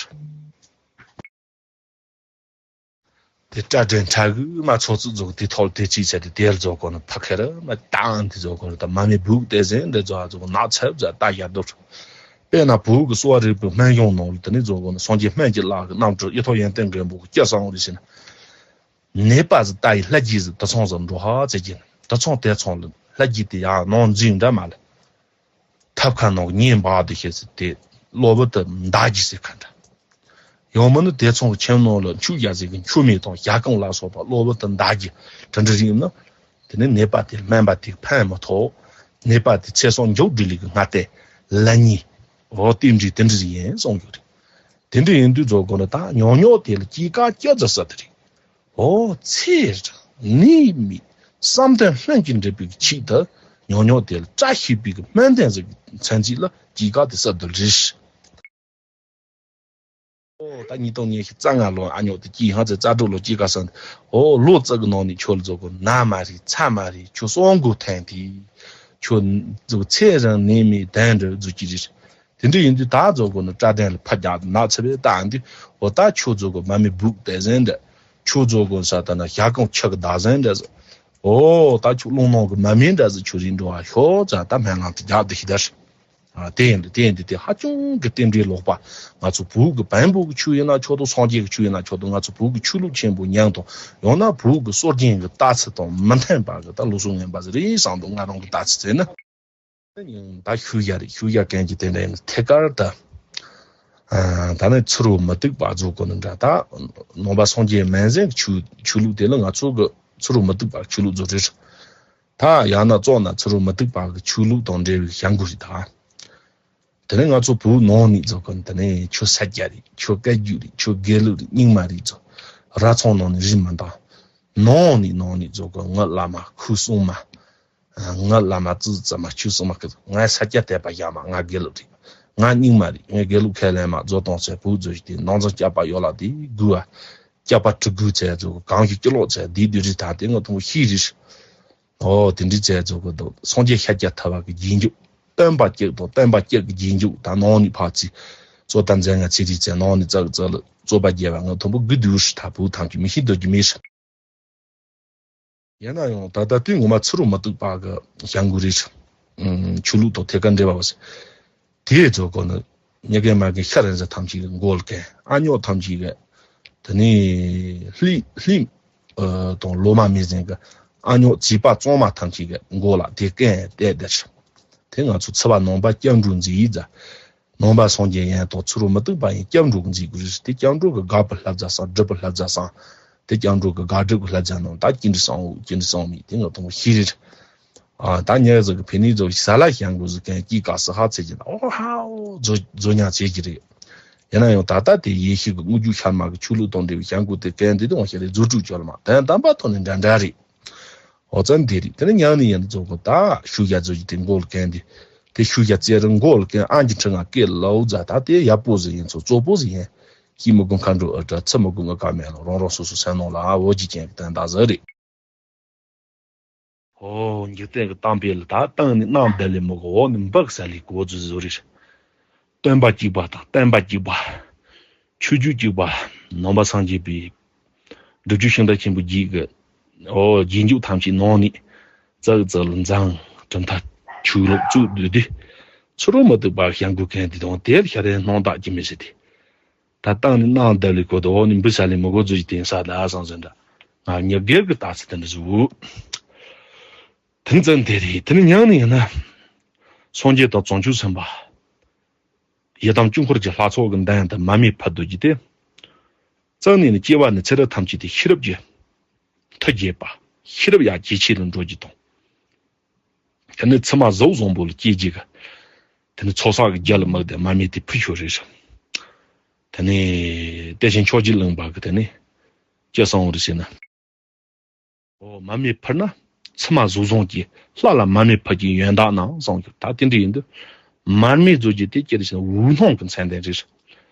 དེ་སྐྲ་སྒྲེང་ཁྲ་གུ་མ་ཚོ་ཙི་ཛོ་དེ་ཐོག་དེ་ཅི་ཆེ་དེ་དེར་ཛོ་གོ་ན་ཕ་ཁེ་ར་མ་ཏང་དེ་ཛོ་གོ་ན་ད་མ་མི་བུག་ཏེ་ཟན་འདྲ་ཛོ་ཨ་ཛོ་གོ་ན་ཚབ་ཛ་ད་ཡག་དོ། དཔེར་ན་བོད་ཀྱི་གསོ་བ་རིག་པའི་སྨན་གཞུང་ནང་ལ་དེ་ནས་ཛོ་གོ་ན་སངས་རྒྱས་སྨན་གྱི་བླ་གི་རྣམ་གྲོལ་གཡུ་ཐོག་ཡོན་ཏན་མགོན་པོ་གི་སྐྱབས་སངས་རེ་ཟེར་ན། ནད་པ་ཟིག་ལྟ་ཡི་ལྷ་རྒྱུད་ཟིག་དུད་ཚང་ཟིག་འགྲོ་ཧ་ཙེ་གྱིན་དུད་ཚང་དེ་ཚང་ལ་ལྷ་རྒྱུད་དེ་ཡང་ནང་འཛིན་འདྲ་མ་ལ། ཐབ་ཁ་ནང་གི་ཉེ་འབག་དེ་ཤེས་ཟིག་དེ་གློ་བུར་དུ་མདའ་གྱིས་ཟེར་ཁ་འདྲ། ཡང་མིན་ན་དེ་ཚང་གི་ཁྱིམ་ནང་ལ་འཁྱུག་ཡ་ཟིག་གི་འཁྱུག་མེ་དང་ཞག་རྐང་ལ་སོགས་པ་གློ་བུར་དུ་མདའ་གྱིས་དྲི་འདྲ་རིག་ན། དེ་ནས་ནད་པ་དེ་སྨན་པ་དེ་ཕན་མི་ཐོགས། ནད་པ་དེ་ཚེ་སྲོག་མགྱོགས་སྒྲིལ་ལི་གི་སྔ་ལྟས་ལ་ཉེ། འོ་རྟེན་འབྲེལ་དེ་འདྲ་ཟིག་ཡིན་གསུངས་ཡོད་རེད། དེ་འདྲ་ཡིན་དུས་རྫོགས་སྐོར་ནི་ད་ཉོག་ཉོག་དེ་ལ་སྐྱེས་སྐར་སྐྱ་ཟེར་ས་དེ་རེད། ཨོ་ཚེ་རིང་ནད་མེད་བསམ་དོན་ལྷུན་གྱིས་འགྲུབ་པའི་ཆེད་དུ་ཉོག་ཉོག་དེ་ལ་བཀྲ་ཤིས་པའི་གི་སྨོན་འདུན་ཟེར་གི་མཚོན་བྱེད་ལ་སྐྱེས་སྐར་དེ་གསར་དུ་རེད། ཨོ་ད་ཉིས་སྟོང་ཉི་ཤུ་རྩ་ལྔ་ལོ་ཨ་ཉོག་དེ་སྐྱེས་ཧང་ཚེ་རྩ་དྲུག་ལོ་སྐྱེས་སྐར་ས་འདི་ཨོ་ལོ་ཙག་གི་ནང་ནས་ཁྱོད་ལ་རྫོགས་སྐོར་ན་མ་རེད་ཚ་མ་རེད་ཁྱོད་གསོན་དགོས་ཐན་དེ་ཁྱོད་རྫོགས་ཚེ་རིང་ནད་མེད་གདན་འདྲ་རྫོགས་ཀྱི་རེད། དེ་འདྲ་ཡིན་དུས་ད་རྫོགས་སྐོར་ནི་སྐྲ་གདན་ལ་ཕ་རྒྱག་ན་ཚེ་བའི་ད་འདི་ཨོ་ད་ཁྱོད་རྫོགས་སྐོར་མ་མི་སྦུག་དེ་ཟེར་འདྲ། ཁྱོད་རྫོགས་སྐོར་ས་ད་ན་ཞྭ་རྐང་ཆུ་གི་ཟླ་ཟེར་འདྲ་ཟེར། ཨོ་ད་ཁྱོད་རླུང་ནང་གི་མ་མི་འདྲ་ཟེར་ཁྱོད་རིག་འགྲོ་བ་ཤོག་ཙང་ད་སྨོན་ལམ་དེ་རྒྱག་དེ་ཤི་ད་ཤི། ཨ་དེ་ཡིན་དུས་དེ་ཡིན་དུས་དེ་ཧ་ཅང་གི་རྟེན་འབྲེལ་ལོག་པ། ང་ཚོ་བོད་ཀྱི་བོན་པོ་གི་ཆོས་ཡིན་ན་ཆོག་ཏུ་སངས་རྒྱས་ཀྱི་ཆོས་ཡིན་ན་ཆོག་ཏུ་ང་ཚོ་བོད་ཀྱི་ཆོས་ལུགས་ཆེན་པོ་མཉམ་དུ་ཡང་ན་བོད་ཀྱི་སྲོལ་རྒྱུན་གྱི་ལྟ་ཚུལ་དང་མི་མཐུན་པ་གི་ད་ལུགས་སྲོལ་ངན་པ་ཟིག་རེད་བསམ་འདུག་ང་རང་གི་ལྟ་ཚུལ་བྱས་ན། ད་ཤུལ་བཞག་རེད། ཤུལ་བཞག་མཁན་གྱི་དེ་འདྲ་ཡིན་ཐད་ཀར་ད། ཨ་ད་ནི་ཚུར་རོ་མི་སྡུག་པ་རྫོགས་གོ་ནི་འདྲ་ད། ནང་པ་སངས་རྒྱས་མན་ཟེར་གྱི་ཆོས་ཆོས་ལུགས་དེ་ལ་ང་ཚོ་གི་ཚུར་རོ་མི་སྡུག་པ་ཆོས་ལུགས་རྫོགས་རེད། ད་ཡང་ན་བཙོག་ན་ཚུར་རོ་མི་སྡུག་པ་གི་ཆོས་ལུགས་དང་འབྲེལ་བའི་བྱ་འགུལ་རེད་ད། དེ་ནས་ང་ཚོ་བོད་ནང་ནས་རྫོགས་གོ་ནི་དེ་ནས་ཁྱོད་ས་སྐྱ་རེད། ཁྱོད་སྐད་རྒྱུད་རེད། ཁྱོད་དགེ་ལུགས་རེད། རྙིང་མ་རེད་ཚོ། ར་ཚང་ནང་ནས་རིན་མི་འདང་། ནང་ནས་ནང་ནས་རྫོགས་གོ་ངའི་བླ་མ་ཁུ་སྲུང་མ། ང་བླ་མ་ཙི་ཙི་མ་ཆུ་སྲིན་མ་ཁི་ང་ས་སྐྱ་དད་པ་ཡག་མ་ང་དགེ་ལུགས་རེད། ང་རྙིང་མ་རེད། ངའི་དགེ་ལུགས་ཁས་ལེན་མ་རྫོགས་གཏོང་ཚེ་བུ་རྫོགས་ཤིག་དེ་ནང་ཚང་སྐྱ་པ་ཡོད་ལ་དེ་དགུ་བ་སྐྱ་པ་དྲུག་དགུ་ཚེ་རྫོགས་གང་ཞིག་སྐྱི་ལོག་ཚེ་དེ་དུས་རི་ཐང་དེ་ང་ཐུང་ཤི་རེད། ཨོ་དེ་འདྲི་ཚེ་རྫོགས་གི་འདུག་སངས་རྒྱས་ཤཱཀྱ་ཐུབ་པ་གི་རྗེས་འཇུག་སྟོན་པ་གཅིག་དང་སྟོན་པ་གཅིག་གི་རྗེས་འཇུག་ད་ནང་ནས་ཕར་ཚིག་ཙོ་ད་མཛད་ང་ཚེ་རིག་ཚེ་ནང་ནས་ཙག་ཙག་ལ་རྩོད་པ་རྒྱས་པ་ང་ཐུང་བུ་དགུ་དུས་རི་ཐང་བུ་ཐང་གི་མི་ཤི་འདོད་ཀྱི་མེད་ཤི། ཡིན་ན་ཡང་ད་ལྟ་དུས་ངོ་མ་ཚུར་རོ་མ་གཏུགས་པ་གི་བྱ་འགུལ་རེད། ཆོས་ལུགས་དང་ཐད་ཀར་འབྲེལ་བ་བ་ཟེར། དེའི་རྫོགས་སྐོར་ནི་མྱི་རྒན་མ་རྒན་ཤ་རན་ཟེར་ཐམས་ཅད་ཀྱི་མགོ་ལ་བཀལ། ཨ་ཉོག་ཐམས་ཅད་ཀྱི་དེ་ནས་ལྷས་ལྷས་དང་ལོ་མ་མི་ཟན་གྱི་ཨ་ཉོག་བྱིས་པ་གཙང་མ་ཐམས་ཅད་ཀྱི་མགོ་ལ་དེ་བཀལ་བསྡད་དེ། དེ་ང་ཚོ་ཚེ་བ་ནང་པ་སྐྱབས་འགྲོ་མཛད་ཡིག་མཛད། ནང་པ་སངས་རྒྱས་ཡན་དང་ཚུར་རོ་མི་གཏུགས་པ་ཡིན་སྐྱབས་འགྲོ་གི་མཛད་དགོས་རེད། དེ་སྐྱབས་འགྲོ་གི་དགག་པའི་བསླབ་བྱ་སང་སྒྲུབ་པའི་བསླབ་བྱ་སང་། དེ་སྐྱབས་འགྲོ་གི་དགག་སྒྲུབ་ཀྱི་བསླབ་བྱ་ནང་ད་ཅི་འདྲ་སང་འོ་ཅི་འདྲ་སང་མིན་དེ་ང་ཐུང་ཤི་རེད། ཨ་ད་ཉེ་ཟིག་གི་ཕེ་ནི་ཟོ་ཤ་ལ་ཞང་གོ་ཟིག་གན་ཀི་ཀ་སི་ཧ་ཚེ་གི་ན་ཨོ་ཧ་ཨོ་ཛོ་ཛོ་ཉ་ཚེ་གི་རེད། ཡིན་ན་ཡང་ད་ལྟ་དེ་ཡེ་ཤེས་ཀྱི་དངོས་རྒྱུ་ཤར་མ་གི་ཆོས་ལུགས་དང་འབྲེལ་བའི་ཞང་གོ་དེ་གན་དེ་དང་ཤ་རེ་རྫུ་འཕྲུལ་བཅོལ་མ་དོན་དམ་པ་ཐོག་ནས་འདྲ་འདྲ་རེད། ཨོ་ཙན་དེ་རེད། དེ་ནས་ཉང་ནས་ཡིན་ཛོ་གོ་ད་ཤུ་ཡ་ཛོ་ཅི་དེ་མགོ་ལ་གན་དེ་དེ་ཤུ་ཡ་ཙེ་རི་མགོ་ལ་གན་ཨང་ཅི་ཁྲི་ང་ཀེ་ལའུ་ཛ་ད་དེ་ཡ་པོ་ཟི་ཡིན་ཚོ་ཙོ་པོ་ཟི་ཡིན། ཤི་མི་དགོས་མཁའ་འགྲོ་ཨ་ཏྲ་ཚི་མི་དགོས་ངི་ཀ་མེ་ལ་རང་རང་སོ་སོ་སེམས་ནང་ལ་ཨ་བོ་ཇི་ཅན་གི་དོན་དག་ཟི་རེད། ཨོ་འཇིག་རྟེན་གྱི་གཏམ་དཔེ་ལ་ད་སྟེང་ནས་གནམ་བདེ་ལེ་མི་གོ་འོག་ནས་འབུ་གསལ་ལེ་གོ་ཚོད་ཟོ་རེད། སྟོན་པ་གཅིག་པ་དང་བསྟན་པ་གཅིག་པ། ཆོས་བརྒྱུད་གཅིག་པ། ནང་པ་སངས་རྒྱས་པའི་སྒྲུབ་བརྒྱུད་ཤིང་རྟ་ཆེན་པོ་བརྒྱུད་ཀྱི་ཨོ་རྗེས་འཇུག་ཐམས་ཅད་ནང་ནས་ཙག་ཙག་ལ་འཛིང་གྲུབ་མཐའ་ཆོས་ལུགས་བཙུགས་སྡོད་དུས་ཚུར་རོ་མི་གཏུགས་པར་བྱ་འགུལ་མཁན་དེ་དང་དེར་ཤ་རེ་སྣང་དག་གི་མི་ཟེར་ཏེ། ད་ལྟ་ནི་གནམ་བདེ་ལེ་གོ་དུ་འོག་ནས་འབུ་གསལ་ལེ་མི་གོ་ཚོད་ཀྱི་དེང་ས་ད་སང་ཟེར་འདྲ། ང་ཉེ་སྒེར་གྱི་ལྟ་ཚུལ་དེ་འདྲ་ཟིག་འུ། དེ་ནི་ཙན་དེ་རེད། དེ་ནི་ཉང་ནས་ཡིན་ན། སངས་རྒྱས་དང་བྱང་ཆུབ་སེམས་དཔའ། ཡི་དམ་དཀྱིལ་འཁོར་གྱི་ལྷ་ཚོགས་ཀྱི་མདུན་དུ་མར་མེ་ཕུ་སྡོད་ཀྱི་སྟེ། ཙན་ནས་ནི་སྐྱེ་བ་ནས་ཚེ་རབས་ཐམས་ཅད་དེ་ཤེས་རབ་ཀྱི་མཐུ་རྒྱས་པ། ཤེས་རབ་ཡར་ཇེ་ཆེ་རུ་འགྲོ་རྒྱུ་དང་། དེ་ནས་ཚུལ་མ་ཟོག་བཟང་པོ་ལ་སྐྱེ་རྒྱུ་གི། དེ་ནས་ཚོགས་བསགས་ཀྱི་རྒྱུ་ལ་དམིགས་ཏེ་མར་མེ་དེ་ཕུ་ཤོར་རེད། དེ་ནས་བདེ་ཆེན་ཆོས་ཀྱི་གླིང་པ་གི་དེ་ནས་ཅི་གསུངས་རེད་ཟེར་ན། ཨོ་མར་མེ་ཕུ་ན་ཚུལ་མ་ཟོག་བཟང་གི་ལྷ་ལ་མར་མེ་ཕུ་གི་ཡོན་བདག་ནང་གསུངས་ཀྱི། ད་དེ་འདྲ་ཡིན་དུས་མར་མེ་ཟོག་གི་དེ་ཅི་རེད་ཟེར་ན་འོད་སྣང་གི་མཚན་ལྡན་རེད།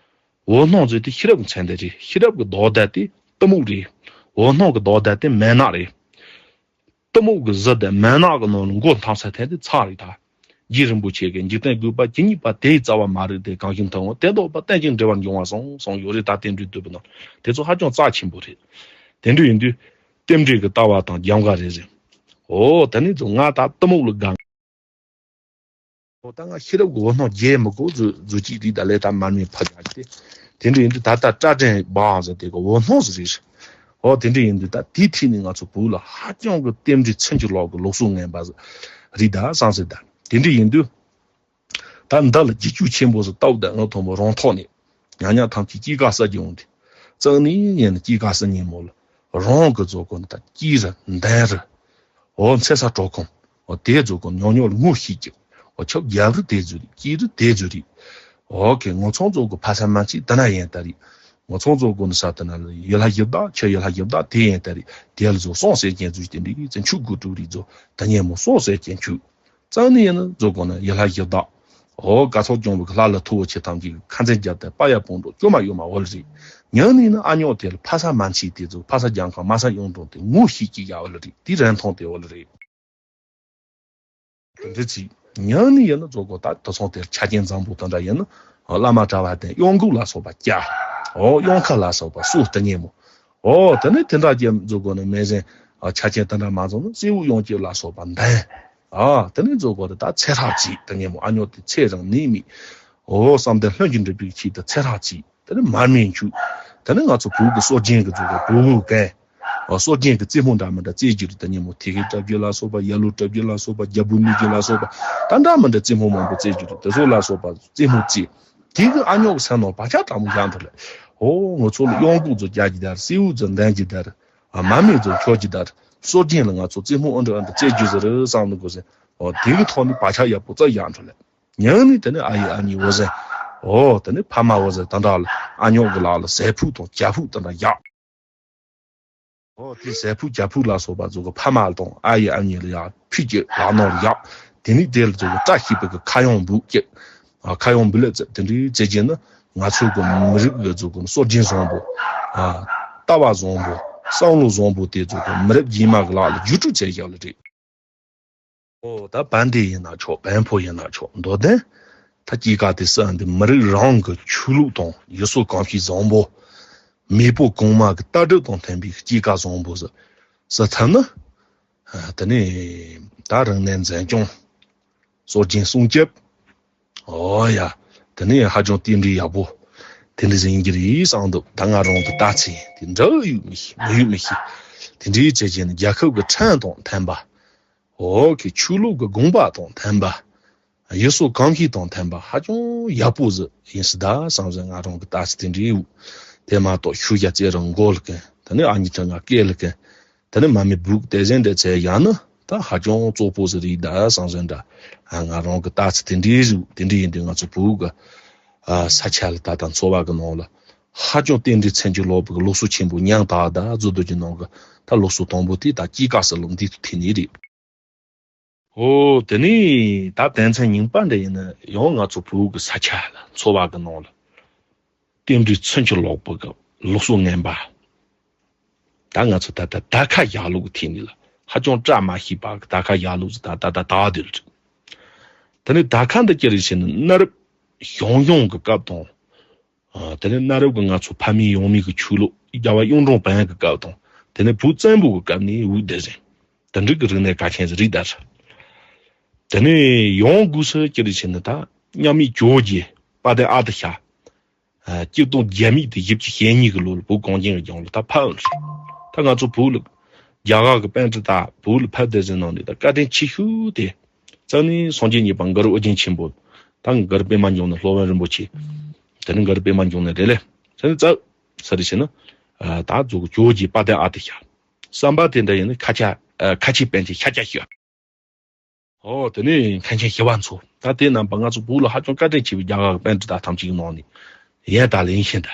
འོད་སྣང་ཟོག་དེ་ཤེས་རབ་ཀྱི་མཚན་ལྡན་རེད། ཤེས་རབ་ཀྱི་བདག་ཟླ་དེ་གཏི་མུག་རེད། འོད་སྣང་གི་བདག་ཟླ་དེ་མན་ནག་རེད། གཏི་མུག་གི་གཟི་དེ་མན་ནག་གི་ནང་ལ་མགོ་འཐམ་ས་ཐེན་དེ་ཚར་རེད་ད། རྗེ་རིན་པོ་ཆེ་གིས་འཇིག་རྟེན་དགོས་པ་ཇི་སྙེད་པ་དེའི་རྩ་བ་མ་རིག་སྟེ་གང་ཞིག་མཐོང་ངོ་དེ་ལྡོག་པ་རྟེན་ཅིང་འབྲེལ་བར་འབྱུང་བ་གསུངས་གསུངས་ཡོད་རེད། ད་རྟེན་འབྲེལ་བསྟོད་པའི་ནང་དེ་ཚོ་ཧ་ཅང་རྩ་ཆེན་པོ་རེད། དེ་འདྲ་ཡིན་དུས་རྟེན་འབྲེལ་གྱི་ལྟ་བ་དང་རྒྱབ་འགལ་རེད་ཟེར། ཨོ་ད་ནི་ཚོ་ང་ད་གཏི་མུག་ལ་དགའ། ཨོ་ད་ང་ཤེས་རབ་ཀྱི་འོད་སྣང་རྒྱས་མི་དགོས་ཟུ་ཟུ་གཅིག་རིག་ད་ལས་ད་མར་མེ་ཕུ་རྒྱག་སྟེ། དེ་འདྲ་ཡིན་དུས་ད་ལྟ་སྐྲ་དྲན་འབའ་ཟེར་དེ་གི་འོད་སྣང་ཟིག་རེད། ཨོ་དེ་འདྲ་ཡིན་དུས་ད་དེའི་ཐད་ནས་ང་ཚོ་བོད་ལ་ཧ་ཅང་གི་རྟེན་འབྲེལ་ཚུན་གྱི་ལོག་གི་ལུགས་སྲོལ་ངན་པ་ཟིག་རེད་ད་བསམ་ཟེར་ད། དེ་འདྲ་ཡིན་དུས། ད་འདི་ལ་རྒྱུ་རྐྱེན་ཆེན་པོ་ཟིག་ལྟ་བུ་ད་ང་ཐོག་མ་རང་ཐོག་ནས་ཉག་ཉག་ཐམས་ཅད་སྐྱེས་སྐར་གསར་གྱི་འོང་དེ། གཙང་ནི་ཉན་ནི་སྐྱེས་སྐར་གསར་ཉིན་མོ་ལ་རང་གི་རྫོགས་སྐོར་ནི་ད་སྐྱེས་རི་འདན་རི། འོ་མཚེ་ས་གྲོགས་ཁོང་། འོ་དེ་རྫོགས་སྐོར་ཉོག་ཉོག་ལ་ངོ་ཤེས་ཀྱི། འོ་ཆབ་རྒྱབ་རི་དེ་རྫུ་རི་སྐྱེས་རི་དེ་རྫུ་རི། ཨོ་ཁེ། ངོ་ཚང་ཚོ་གི་ཕ་ས་མ་ཅིག་དེ་ན་ཡན་ད་རེད། ངོ་ཚང་ཚོ་གི་ནི་ས་དེ་ན་ལ་ཡུལ་ལྷ་ཡི་བདག་ཁྱོད་ཡུལ་ལྷ་ཡི་བདག་དེ་ཡན་ད་རེད། དེ་ལ་ཚོ་སོང་ཟེར་གྱན་ཚུལ་དེ་འདྲའི་ཚེ་ཆུ་དགུ་དྲུག་རིགས་ཚོ་ད་ཉན་མོ་སོང་ཟེར་གྱན་ཆུ། གཙང་ནི་ཡིན་ན་ཚོ་གི་ནི་ཡུལ་ལྷ་ཡི་བདག་ཨོ་དཀར་ཚོགས་སྐྱོང་བའི་ལྷ་ལ་ཐུ་བོ་ཆེ་ཐམས་ཅད་ཁ་འཛིན་རྒྱབ་སྟེ་པ་ཡ་སྤུན་གྲོགས་སྐྱོ་མ་ཡོད་མ་འོ་ལ་རེད། ཉང་ནི་ཡིན་ན་ཨ་ཉོག་དེ་ལ་ཕ་ས་མ་མཆིས་དེ་ཚོ་ཕ་ས་རྒྱང་ཁ་མ་ས་གཡུང་དྲུང་དེ་ངོ་ཤེས་ཀྱི་ཡ་འོ་ལ་རེད། དེ་རན་ཐོང་དེ་འོ་ལ་རེད། དེ་འདྲ་ཅིག་ཉང་ནི་ཡིན་ན་ཚོ་གོ་ད་དུ་སོང་དེར་ཆ་རྐྱེན་བཟང་པོ་དང་འདྲ་ཡིན་ན་བླ་མ་གྲྭ་བ་དེ་གཡང་འགུགས་ལ་སོགས་པ་སྐྱ། ཨོ་གཡང་ཁ་ལ་སོགས་པ་སུ་ལྟ་ཉེ་མོ། ཨོ་དེ་ནི་དེ་འདྲ་ཅན་ཚོ་གོ་ནི་མེད་ཟན་ཆ་རྐྱེན་དེ་འདྲ་མ་བཟང་ན་སེའུ་གཡང་སྐྱིབས་ལ་སོགས་པ་འདན། ཨ་དེ་ནི་ཚོ་གོ་དེ་ད་ཚེ་ཧྲག་ཅིག་ལྟ་ཉེ་མོ། ཨ་ཉོ་དེ་ཚེ་རང་ནི་མི། ཨོ་བསམ་དེ་ལྷུན་གྱིས་འགྲུབ་པའི་ཆེད་དུ་ཚེ་ཧྲག་ཅིག་དེ་ནི་མར་མེ་མཆུ། དེ་ནི་ང་ཚོ་བོད་ཀྱི་སྲོལ་རྒྱུན་གྱི་ཚོ་གོ་བོད་གན། སྲོལ་རྒྱུན་གྱི་རྩེད་མོ་འདྲ་མི་འདྲ་རྩེ་རྒྱུ་རེད། ད་ཉིན་མོ་ཐེ་གེ་བཀྲ་རྒྱུ་ལ་སོགས་པ་ཡ་ལོ་བཀྲ་རྒྱུ་ལ་སོགས་པ་རྒྱ་བུ་མི་རྒྱུ་ལ་སོགས་པ་ད་འདྲ་མི་འདྲ་རྩེད་མོ་མང་པོ་རྩེ་རྒྱུ་རེད། དེ་ཚོ་ལ་སོགས་པ་རྩེད་མོ་རྩེ། དེ་གི་ཨ་ཉོག་གི་སེམས་ནང་བག་ཆགས་དྲང་མོ་བཞག་འགྲོ་ལེ། ཨོ་ངོ་ཚོ་ལ་གཡང་འགུགས་ཚོ་རྒྱག་རྒྱུ་ད་རེད། སེའུ་ཚོ་འདན་རྒྱུ་ད་རེད། མ་མེ་ཚོ་འཁྱོག་རྒྱུ་ད་རེད། སྲོལ་རྒྱུན་ལ་ང་ཚོ་རྩེད་མོ་ཨ་འདྲ་ཨ་འདྲ་རྩེ་རྒྱུ་ཟེར་རེད་བསམ་ནི་གོ་ཟེར། ཨོ་དེ་གི་ཐོག་ནས་བག་ཆགས་ཡག་པོ་རྩ་བཞག་འགྲོ་ལེ། ཉང་ནི་དེ་ནི་ཨ་ཡེ་ཨ་མྱེས་འོ་ཟེར། ཨོ་དེ་ནི་ཕ་མ་འོ་ཟེར་ད་འདྲ་ལ་ཨ་ཉོག་གི་ལག་ལ་ཟས་ཕུག་དང་ཇ་ཕུག་ད་འདྲ་ཡག་ཨོ་དེ་ཟས་ཕུག་ཇ་ཕུག་ལ་སོགས་པ་ཚོ་གི་ཕ་མ་དང་ཨ་ཡེ་ཨ་མྱེས་ལ་ཡག་ཕུད་ཀྱི་ལག་ནང་ལ་ཡག་དེ་ནི་དེ་ལ་ཚོ་གི་བཀྲ་ཤིས་པའི་གི་ཁ་གཡང་འབུལ་ཀྱི། ཨ་ཁ་གཡང་འབུལ་ལེ་ཚེ་དེ་འདྲའི་ཚེ་རྒྱན་ནི་ང་ཚོ་གི་མི་རིགས་གི་ཚོ་གི་སྲོལ་རྒྱུན་བཟང་པོ། ཨ་ལྟ་བ་བཟང་པོ། བསམ་བློ་བཟང་པོ་དེ་ཚོ་གི་མི་རབས་རྗེས་མ་གི་ལག་ལ་བརྒྱུད་སྤྲོད་བྱས་བཞག་ལེ་རེད། ཨོ་ད་བན་དེ་ཡིན་ན་ཆོག་བན་ཕོ་ཡིན་ན་ཆོག་མདོ་དོན། ད་སྐྱེས་སྐར་དེ་སྲིད་འདི་མི་རིགས་རང་གི་ཆོས་ལུགས་དང་ཡུལ་སྲོལ་གོམས་གཤིས་བཟང་པོ། མེས་པོ་གོང་མ་གི་ལྟ་གྲུབ་དང་མཐུན་པའི་སྐྱེས་སྐར་བཟང་པོ་ཟིག་སྲིད་ཐུབ་ན། དེ་ནས་ད་རིག་གནས་འཛིན་སྐྱོང་། སྲོལ་རྒྱུན་སྲུང་སྐྱོབ། ཨོ་ཡ། དེ་ནས་ཧ་ཅང་རྟེན་འབྲེལ་ཡག་པོ། དེ་འདྲ་ཟིན་གྱི་རེད་བསམ་འདུག་ད་ང་རང་གི་ལྟ་ཚུལ་དེ་འདྲ་ཡོད་མི་ཤེས་མི་ཡོད་མི་ཤེས། དེ་འདྲའི་བྱས་རྗེས་ནི་རྒྱལ་ཁབ་ཀྱི་ཁྲིམས་དང་མཐུན་པ། འོ་ཁེ་ཆོས་ལུགས་ཀྱི་དགོངས་པ་དང་མཐུན་པ། ཡུལ་སྲོལ་གོམས་གཤིས་དང་མཐུན་པ་ཧ་ཅང་ཡག་པོ་ཟིག་ཡིན་སྲིད་ད་བསམ་བཞིན་ང་རང་གི་ལྟ་ཚུལ་དེ་འདྲའི་ཡོད། དེ་མ་གཏོགས་ཤུགས་རྒྱ་རྩེ་རུ་འགོ་ལ་ཀན། དེ་ནས་ཨ་ཉི་ཁྲི་ང་སྐད་ལ་ཀན། དེ་ནས་མ་མི་བུག་དེ་བཞིན་དེ་ཚེ་ཡང་ནི་ད་ཧ་ཅང་བཙོག་པོ་ཟིག་རེད་ད་བསམ་བཞིན་འདྲ། ང་རང་གི་ལྟ་ཚུལ་དེ་འདྲའི་ཟིག་དེ་འདྲའི་ཡིན་དུས་ང་ཚོ་བུ་གི་ས་ཆ་ལ་ད་ལྟ་འཚོ་བ་གི་ནང་ལ་ཧ་ཅང་རྟེན་འབྲེལ་ཚུན་ཆད་ལོག་པའི་ལུགས་སྲོལ་ཆེན་པོ་ཉམས་ཐག་ད་བཟོ་འདོད་ཀྱི་ནང་གི་ད་ལུགས་སྲོལ་དང་པོ་དེ་ད་སྐྱེས་སྐར་ཟེར་ལོ་འདི་ཐུག་ཐེ་ནི་རེད། ཨོ་དེ་ནས་ད་དོན་ཚན་རྙིང་པ་འདི་ཡིན་ན་ཡང་ང་ཚོ་བོད་ཀྱི་ས་ཆ་ལ་འཚོ་བ་གི་ནང་ལ་རྟེན་འབྲེལ་ཚུན་ཆད་ལོག་པ་གི་ལུགས་སྲོལ་ངན་པ། ད་ང་ཚོ་ད་ལྟ་ད་ཁ་ཡག་ལུགས་ཐེ་ནི་ལ་ཧ་ཅང་བཀྲ་མ་ཤིས་པ་གི་ད་ཁ་ཡག་ལུགས་ད་ད་ད་ད་དེ་ལ་དེ་ནས་ད་ཁ་འདི་ཅི་རེད་ཟེར་ན་གནའ་རབས་ཞང་ཞུང་གི་སྐབས་དང་། ཨ་དེ་ནས་གནའ་རབས་ཀྱི་ང་ཚོ་ཕ་མེས་ཡང་མེས་ཀྱི་ཆོས་ལུགས་རྒྱལ་བ་གཡུང་དྲུང་བོན་གྱི་སྐབས་དང་དེ་ནས་བོད་བཙན་པོ་གི་སྐབས་ནས་དབུ་བསྡད་ཟིན། དེ་འདྲ་གི་རིག་གནས་གལ་ཆེན་ཟིག་རེད་ད། དེ་ནས་ཡང་སྒོས་སུ་ཅི་རེད་ཟེར་ན་ད་མཉམ་མེད་ཇོ་བོ་རྗེ་དཔལ་ལྡན་ཨ་ཏི་ཤ། ཨ་གཅིག་སྟོང་བརྒྱ་མེད་དང་བཞི་བཅུ་ཞེ་གཉིས་ཀྱི་ལོ་ལ་བོད་གངས་ཅན་གྱི་ལྗོངས་ལ་ད་ཕེབས་ཡོད་རེད། ད་ང་ཚོ་བོད་ལ་རྒྱ་གར་གྱི་པཎྜི་ཏ་བོད་ལ་ཕེབས་བསྡད་ཟིན་ནང་ནས་ད་བཀའ་དྲིན་ཆེ་ཤོས་དེ། རྩ་ནས་སངས་རྒྱས་གཉིས་པ་གུ་རུ་ཨོ་རྒྱན་ཆེན་པོ། ད་གུ་རུ་པདྨ་འབྱུང་གནས་སློབ་དཔོན་རིན་པོ་ཆེ། དེ་ནི་གུ་རུ་པདྨ་འབྱུང་གནས་རེད་ལེ། དེ་ནི་རྩ་ས་རེ་ཟེར་ན། ད་གཟུགས་ཇོ་བོ་རྗེ་དཔལ་ལྡན་ཨ་ཏི་ཤ། བསམ་པ་དེ་འདྲ་ཡིན་ན་ཁ་ཆ་ཁ་ཆེ་པན་ཆེ་ཤ་ཆ་ཤ། ཨོ་དེ་ནི་མཁན་ཆེན་ཞི་བ་འཚོ། ད་དེ་རྣམ་པ་ང་ཚོ་བོད་ལ་ཧ་ཅང་བཀའ་དྲིན་ཆེ་བའི་རྒྱ་གར་གྱི་པཎྜི་ཏ་ཐམས་ཅད་ཀྱི་ནང་ནས་ཡན་ད་ལེན་ཤིན་ད།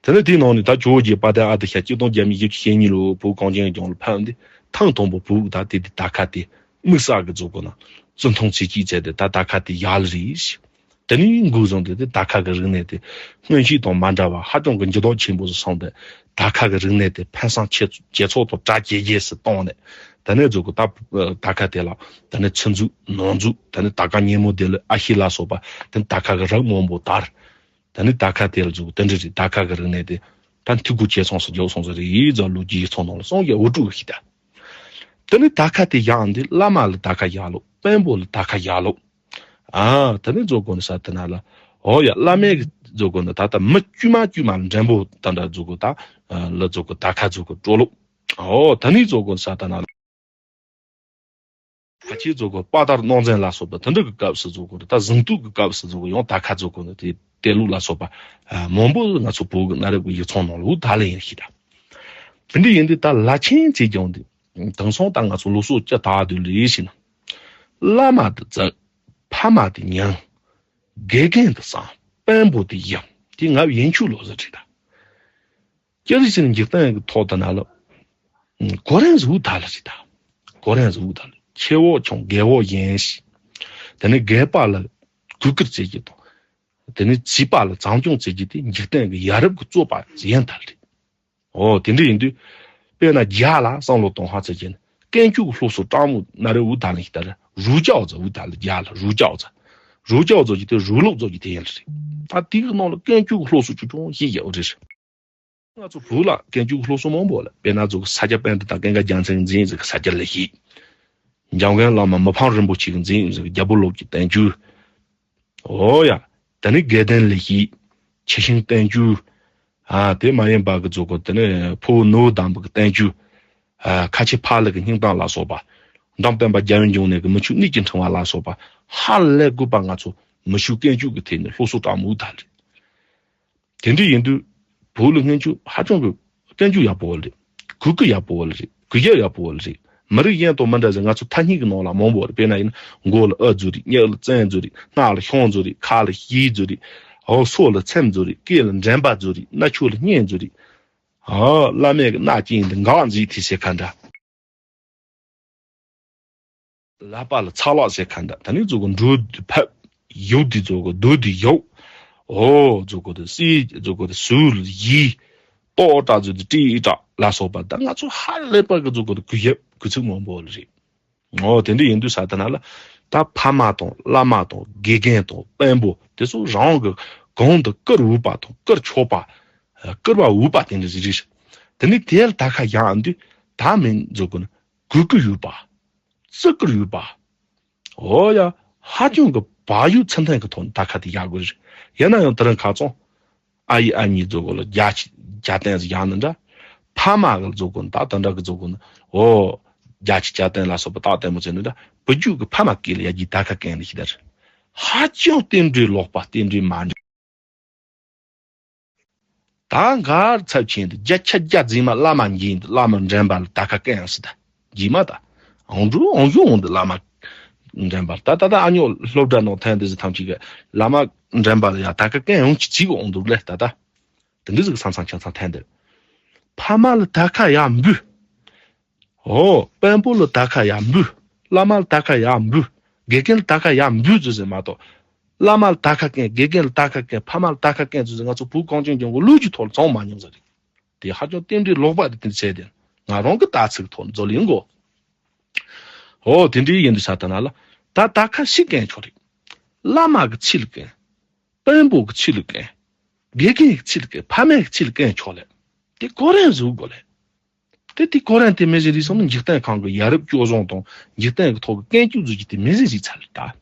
དེ་ནས་དེའི་ནང་ནས་ད་ཇོ་བོ་རྗེ་དཔལ་ལྡན་ཨ་ཏི་ཤ་གཅིག་སྟོང་བརྒྱ་མེད་བཞི་བཅུ་ཞེ་གཉིས་ལོ་བོད་གངས་ཅན་གྱི་ལྗོངས་ལ་ཕེབས་འདི་ཐེངས་དང་པོ་བོད་ད་དེ་དེ་ད་ཁ་དེ་དམིགས་བསལ་གྱི་བཟོ་དགོས་ན་བཙུན་ཐང་ཚེ་སྐྱིད་བྱས་ཏེ་ད་ད་ཁ་དེ་ཡག་ལ་རེད། དེ་ནས་འགོ་བཟུང་སྟེ་དེ་ད་ཁ་གི་རིག་གནས་དེ་སྔོན་ཆད་དང་མ་འདྲ་བ་ཧ་ཅང་གི་འགྱུར་ལྡོག་ཆེན་པོ་ཞིག་སོང་སྟེ་ད་ཁ་གི་རིག་གནས་དེ་ཕུན་སུམ་ཇེ་ཇེ་ཚོགས་དང་གྲ་རྒྱས་རྒྱས་སུ་བཏང་ནས་དེ་ནས་བཟོ་དགོས་ད་ད་ཁ་དེ་ལ་དེ་ནས་ཆུ་མཛོད་ནང་མཛོད་དེ་ནས་ད་ཁ་སྙེ་མོ་དེ་ལ་ཨ་ཤི་ལ་སོགས་པ་དེ་ནས་ད་ཁ་གི་རིགས་མང་པོ་དར། ད་ནི་ད་ཁ་དེ་ལ་འཛུགས་དེ་འདྲ་རེད། ད་ཁ་གི་རིག་གནས་དེ་ད་འཐུས་སྒོ་ཇེ་ཚང་སུ་འཇོག་སོང་ཟེར་རེད་ཟེར་ལོ་རྒྱུས་ཡིག་ཚང་ནང་ལ་གསུང་གི་འུ་ཀྲུག་ཤི་ད། ད་ནི་ད་ཁ་དེ་ཡག་འདི་བླ་མ་ལ་ད་ཁ་ཡག་ལོ་དཔོན་པོ་ལ་ད་ཁ་ཡག་ལོ། ཨ་ད་ནི་འཛུགས་དགོས་ནི་ས་དེ་ན་ལ་ཨོ་ཡ་བླ་མའི་གི་འཛུགས་དགོས་ནི་ད་ད་མི་དཀྱུས་མ་དཀྱུས་མ་ལ་འདྲེན་པོ་ད་འདྲ་འཛུགས་དགོས་ད་ལ་འཛུགས་དགོས་ད་ཁ་འཛུགས་དགོས་སྤྲོ་ལོ། ཨོ་ད་ནི་འཛུགས་དགོས་ནི་ས་དེ་ན་ལ། ཕལ་ཆེར་བཟོ་དགོས་དཔའ་དར་གནང་འཛིན་ལ་སོགས་པ་དེ་འདྲ་གི་སྐབས་སུ་བཟོ་དགོས་རེད། ད་གཟེངས་བསྟོད་ཀྱི་སྐབས་སུ་བཟོ་དགོས་ཡང་ད་ཁ་བཟོ་དགོས་ནི་དེ་དེ་ལུགས་ལ་སོགས་པ་མང་པོ་ང་ཚོ་བོད་ཀྱི་གནའ་རབས་ཀྱི་ཡིག་ཚང་ནང་ལ་འུ་ད་ལ་ཡིན་ཤི་ད། དེ་འདྲ་ཡིན་དུས་ད་བླ་ཆེན་ཚེ་རྒྱང་དེ་དེང་སང་ད་ང་ཚོ་ལོ་སོ་བཅུ་ད་དུ་ལས་ཤི་ན་བླ་མ་དེ་བཙག་ཕ་མ་དེ་ཉང་། དགེ་རྒན་དེ་བཟང་། དཔོན་པོ་དེ་ཡག་དེ་ང་ཡན་ཆོད་ལོ་ཟེར་རེད་ད། སྐྱ་རིས་ཅན་འཇིག་རྟེན་གྱི་ཐོག་ད་ན་ལ། གོ་རན་ཟུ་ད་ལ་རེད་ད། གོ་རན་ཟུ་ད་ལ་ཆེ་བོ་ཆུང་རྒན་བོ་ཡན་ཞིག་དེ་ནི་རྒས་པ་ལ་གུས་བཀུར་བྱེད་རྒྱུ་དང་། དེ་ནི་བྱིས་པ་ལ་བྱམས་སྐྱོང་བྱེད་རྒྱུ་དེ་འཇིག་རྟེན་གྱི་ཡ་རབས་ཀྱི་རྩོད་པ་ཡན་ད་ལ་རེད། ཨོ་དེ་འདྲ་ཡིན་དུས། དཔེར་ན་རྒྱ་ལ་བསམ་བློ་གཏོང་ཧ་ཚད་ཅན། ཀན་ཅུག་སློབ་གསོ་སྤྲང་མོ་ན་རེ་འུ་ད་ལ་ཞིག་ད་རེ་རུ་ཅའོ་ཙ་འུ་ད་ལ་རྒྱ་ལ་རུ་ཅའོ་ཙ། རུ་ཅའོ་ཙོ་ཅི་དེ་རུ་ལོག་ཙོ་ཅི་དེ་ཡིན་རེད། ད་དེ་གི་ནང་ལ་ཀན་ཅུག་སློབ་གསོ་ཅུ་ཅུང་ཞིག་ཡོད་རེད། ང་ཚོ་བོད་ལ་ཀན་ཅུག་སློབ་གསོ་མང་པོ་ལ་དཔེར་ན་ཚོ་ས་སྐྱ་པཎྜི་ཏ་ཀན་ཀ་རྒྱལ་མཚན་འཛིན་ཟིག་ས་སྐྱ་ལ་ཞིག་འཇམ་མགོན་བླ་མ་མི་ཕམ་རིན་པོ་ཆེ་གི་འཛིན་ཡོད་ཟིག་རྒྱལ་པོ་ལོག་གི་བསྟན་བཅོས། ཨོ་ཡ། ད་ནི་དགེ་ལྡན་ལས་ཤིག་ཆེ་ཤིང་བསྟན་བཅོས། ཨ་དེ་མ་ཡིན་པ་གི་ཛོ་གོ་དེ་ནི་ཕུ་བོ་ནུ་བོ་དམ་པ་གི་བསྟན་བཅོས། ཨ་ཁ་ཆེ་ཕ་ལུ་གི་སྙིང་གཏམ་ལ་སོགས་པ། འཇམ་དཔལ་དཔལ་རྒྱལ་བའི་འབྱུང་གནས་ཀྱི་མི་ཆོས་གནད་ཀྱི་ཕྲེང་བ་ལ་སོགས་པ། ཧ་ལས་དགོས་པ་ང་ཚོ་མི་ཆོས་ཀུན་སྤྱོད་ཀྱི་ཐད་ནས་སློབ་གསོ་དྲག་མོ་ད་རེད། དེ་འདྲ་ཡིན་དུས། བོད་ལ་སྔོན་ཆད་ཧ་ཅང་གི་བསྟན་བཅོས་ཡག་པོ་བ་རེད། གུ་གུ་ཡག་པོ་བ་རེད། གུ་ཡ་ཡག་པོ་བ་རེད། མི་རིགས་གཞན་དང་མི་འདྲ་ཟེར་ང་ཚོ་ཐ་སྙད་ཀྱི་ནང་ལ་མང་པོ་བ་རེད། དཔེར་ན་ཡིན་ན་མགོ་ལ་ཨ་མཛོ་རེད། སྙིང་ལ་བཙན་མཛོ་རེད། སྣ་ལ་ཤོང་མཛོ་རེད། ཁ་ལ་ཤེས་མཛོ་རེད། ཨོ་སོ་ལ་ཚེམ་མཛོ་རེད། སྐེ་ལ་འདྲེན་པ་མཛོ་རེད། སྣ་ཆུ་ལ་སྙན་མཛོ་རེད། ཨོ་བླ་མས་ཀྱི་སྣ་སྐྱེས་འདི་འགག་མཛོ་དེ་ཟེར་ཁ་འདྲ། ལག་པ་ལ་ཚ་ལག་ཟེར་ཁ་འདྲ། ད་ནི་ཛོ་གོ་འགྲོ་དུས་ཕབ། ཡུག་དེ་ཛོ་གོ་སྡོད་དུས་ཡོག་ཨོ་ཛོ་གོ་དེ་སི་ཛོ་གོ་དེ་སུ་ལ་ཡི། ཏོག་དྲག་ཛོ་དེ་ཏི་དྲག་ལ་སོགས་པ་ད་ང་ཚོ་ཧ་ལས་པ་གི་ཛོ་གོ་དེ་གུ་ཡབ་གུ་ཚིག་མང་པོ་ལ་རེད། ཨོ་དེ་འདྲ་ཡིན་དུས་ས་ད་ན་ལ། ད་ཕ་མ་དང་བླ་མ་དང་དགེ་རྒན་དང་དཔོན་པོ་དེ་ཚོ་རང་གི་གོང་དུ་བཀུར་འོས་པ་དང་བཀུར་ཆོག་པ། བཀུར་བ་འོས་པ་དེ་འདྲ་ཟིག་རེད། དེ་ནི་དེར་ད་ཁ་ཡང་འདི་ད་མིན་ཛོ་གོ་ནི། གུས་བཀུར་ཡོད་པ། བརྩི་བཀུར་ཡོད་པ། འོ་ཡ། ཧ་ཅང་གི་བག་ཡོད་ཚད་ལྡན་གྱི་ཐོག་ནས་ད་ཁ་དེ་ཡག་དགོས་རེད། ཡིན་ན་ཡང་དེ་རིང་ཁ་ཚོང་། ཨ་ཡེ་ཨ་མྱེས་ཛོ་གོ་ལ་བརྒྱ་ཆ་བརྒྱ་བརྟན་ཟིག་ཡག་ནི་འདྲ། ཕ་མ་གི་ཛོ་གོ་ནི་ད་དེ་འདྲ་གི་ཛོ་གོ་ནི། ཨོ། བརྒྱ་ཆ་བརྒྱ་བརྟན་ལ་སོགས་པ་ད་ལྟད་མོ་བྱས་ནི་འདྲ། བུ་རྒྱུད་ཀྱི་ཕ་མ་སྐད་ལ་ཡ་གྱི་ད་ཁ་གན་ནི་ཞིག་ད་རེད། ཧ་ཅང་རྟེན་འབྲེལ་ལོག་པ་རྟེན་འབྲེལ་མ་འགྲིག་ད་གར་ཚབས་ཆེན་དུ་བརྒྱ་ཆ་བརྒྱ་རྫུན་མ་བླ་མ་འགྱིན་དུ་བླ་མ་འདྲེན་པ་ལ་ད་ཁ་སྐད་ཡང་སྲིད་ད། རྫུན་མ་ད། ཨང་འགྲོ་ཨང་ཞུ་འོང་དུ་བླ་མ་འདྲེན་པ་ད་ད་ད་ཨ་ཉོ་སློབ་གྲྭ་ནང་ཐོན་དུ་ཟི་ཐམས་ཅད་ཀྱི་བླ་མ་འདྲེན་པ་ལ་ཡ་ད་ཁ་སྐད་ཡང་ཅི་ཚིག་འོང་དུ་ལས་ད་ད། དེ་འདྲ་ཟིག་ཚང་ཚང་ཆང་ཚང་ཐོན་དུ། ཕ་མ་ལ་ད་ཁ་ཡ་འབུ། ཨོ། དཔོན་པོ་ལ་ད་ཁ་ཡ་འབུ། བླ་མ་ལ་ད་ཁ་ཡ་འབུ། དགེ་རྒན་ལ་ད་ཁ་ཡ་འབུ་ཟེར་ཟེར་མ་གཏོགས། བླ་མ་ལ་ད་ཁ་སྐད། དགེ་རྒན་ལ་ད་ཁ་སྐད། ཕ་མ་ལ་ད་ཁ་སྐད་ཟེར་ཟེར་ང་ཚོ་བོད་གངས་ཅན་ལྗོངས་གི་ལུགས་ཀྱི་ཐོག་ལ་བྱུང་མ་མྱོང་ཟེར་རེད། དེ་ཧ་ཅང་རྟེན་འབྲེལ་ལོག་པ་རེད། དེ་ཚེ་དེ་ང་རང་གི་ལྟ་ཚུལ་ཐོག་ནས་འཛོལ་ཡིན་གོ། ཨོ་དེ་འདྲའི་ཡིན་དུས་ས་ད་ན་ལ་ད་ད་ཁ་ཤི་སྐད་ཆོག་རེད། བླ་མ་གི་ཚིག་ལ་སྐད། དཔོན་པོ་གི་ཚིག་ལ་སྐད། དགེ་རྒན་གྱི་ཚིག་ལ་སྐད། ཕ་མའི་ཚིག་ལ་སྐད་ཆོག་ལེ། དེ་གོ་རན་བཟོ་དགོས་ལེ། དེ་དེ་གོ་རན་དེ་མི་ཟེར་རིགས་སམ་འཇིག་རྟེན་ཁམས་ཀྱི་ཡ་རབས་སྤྱོད་བཟང་དང་འཇིག་རྟེན་གྱི་ཐོག་གི་ཀུན་སྤྱོད་བཟོ་རྒྱུ་དེ་མི་ཟེར་རིགས་ཚར་ལེ་ད།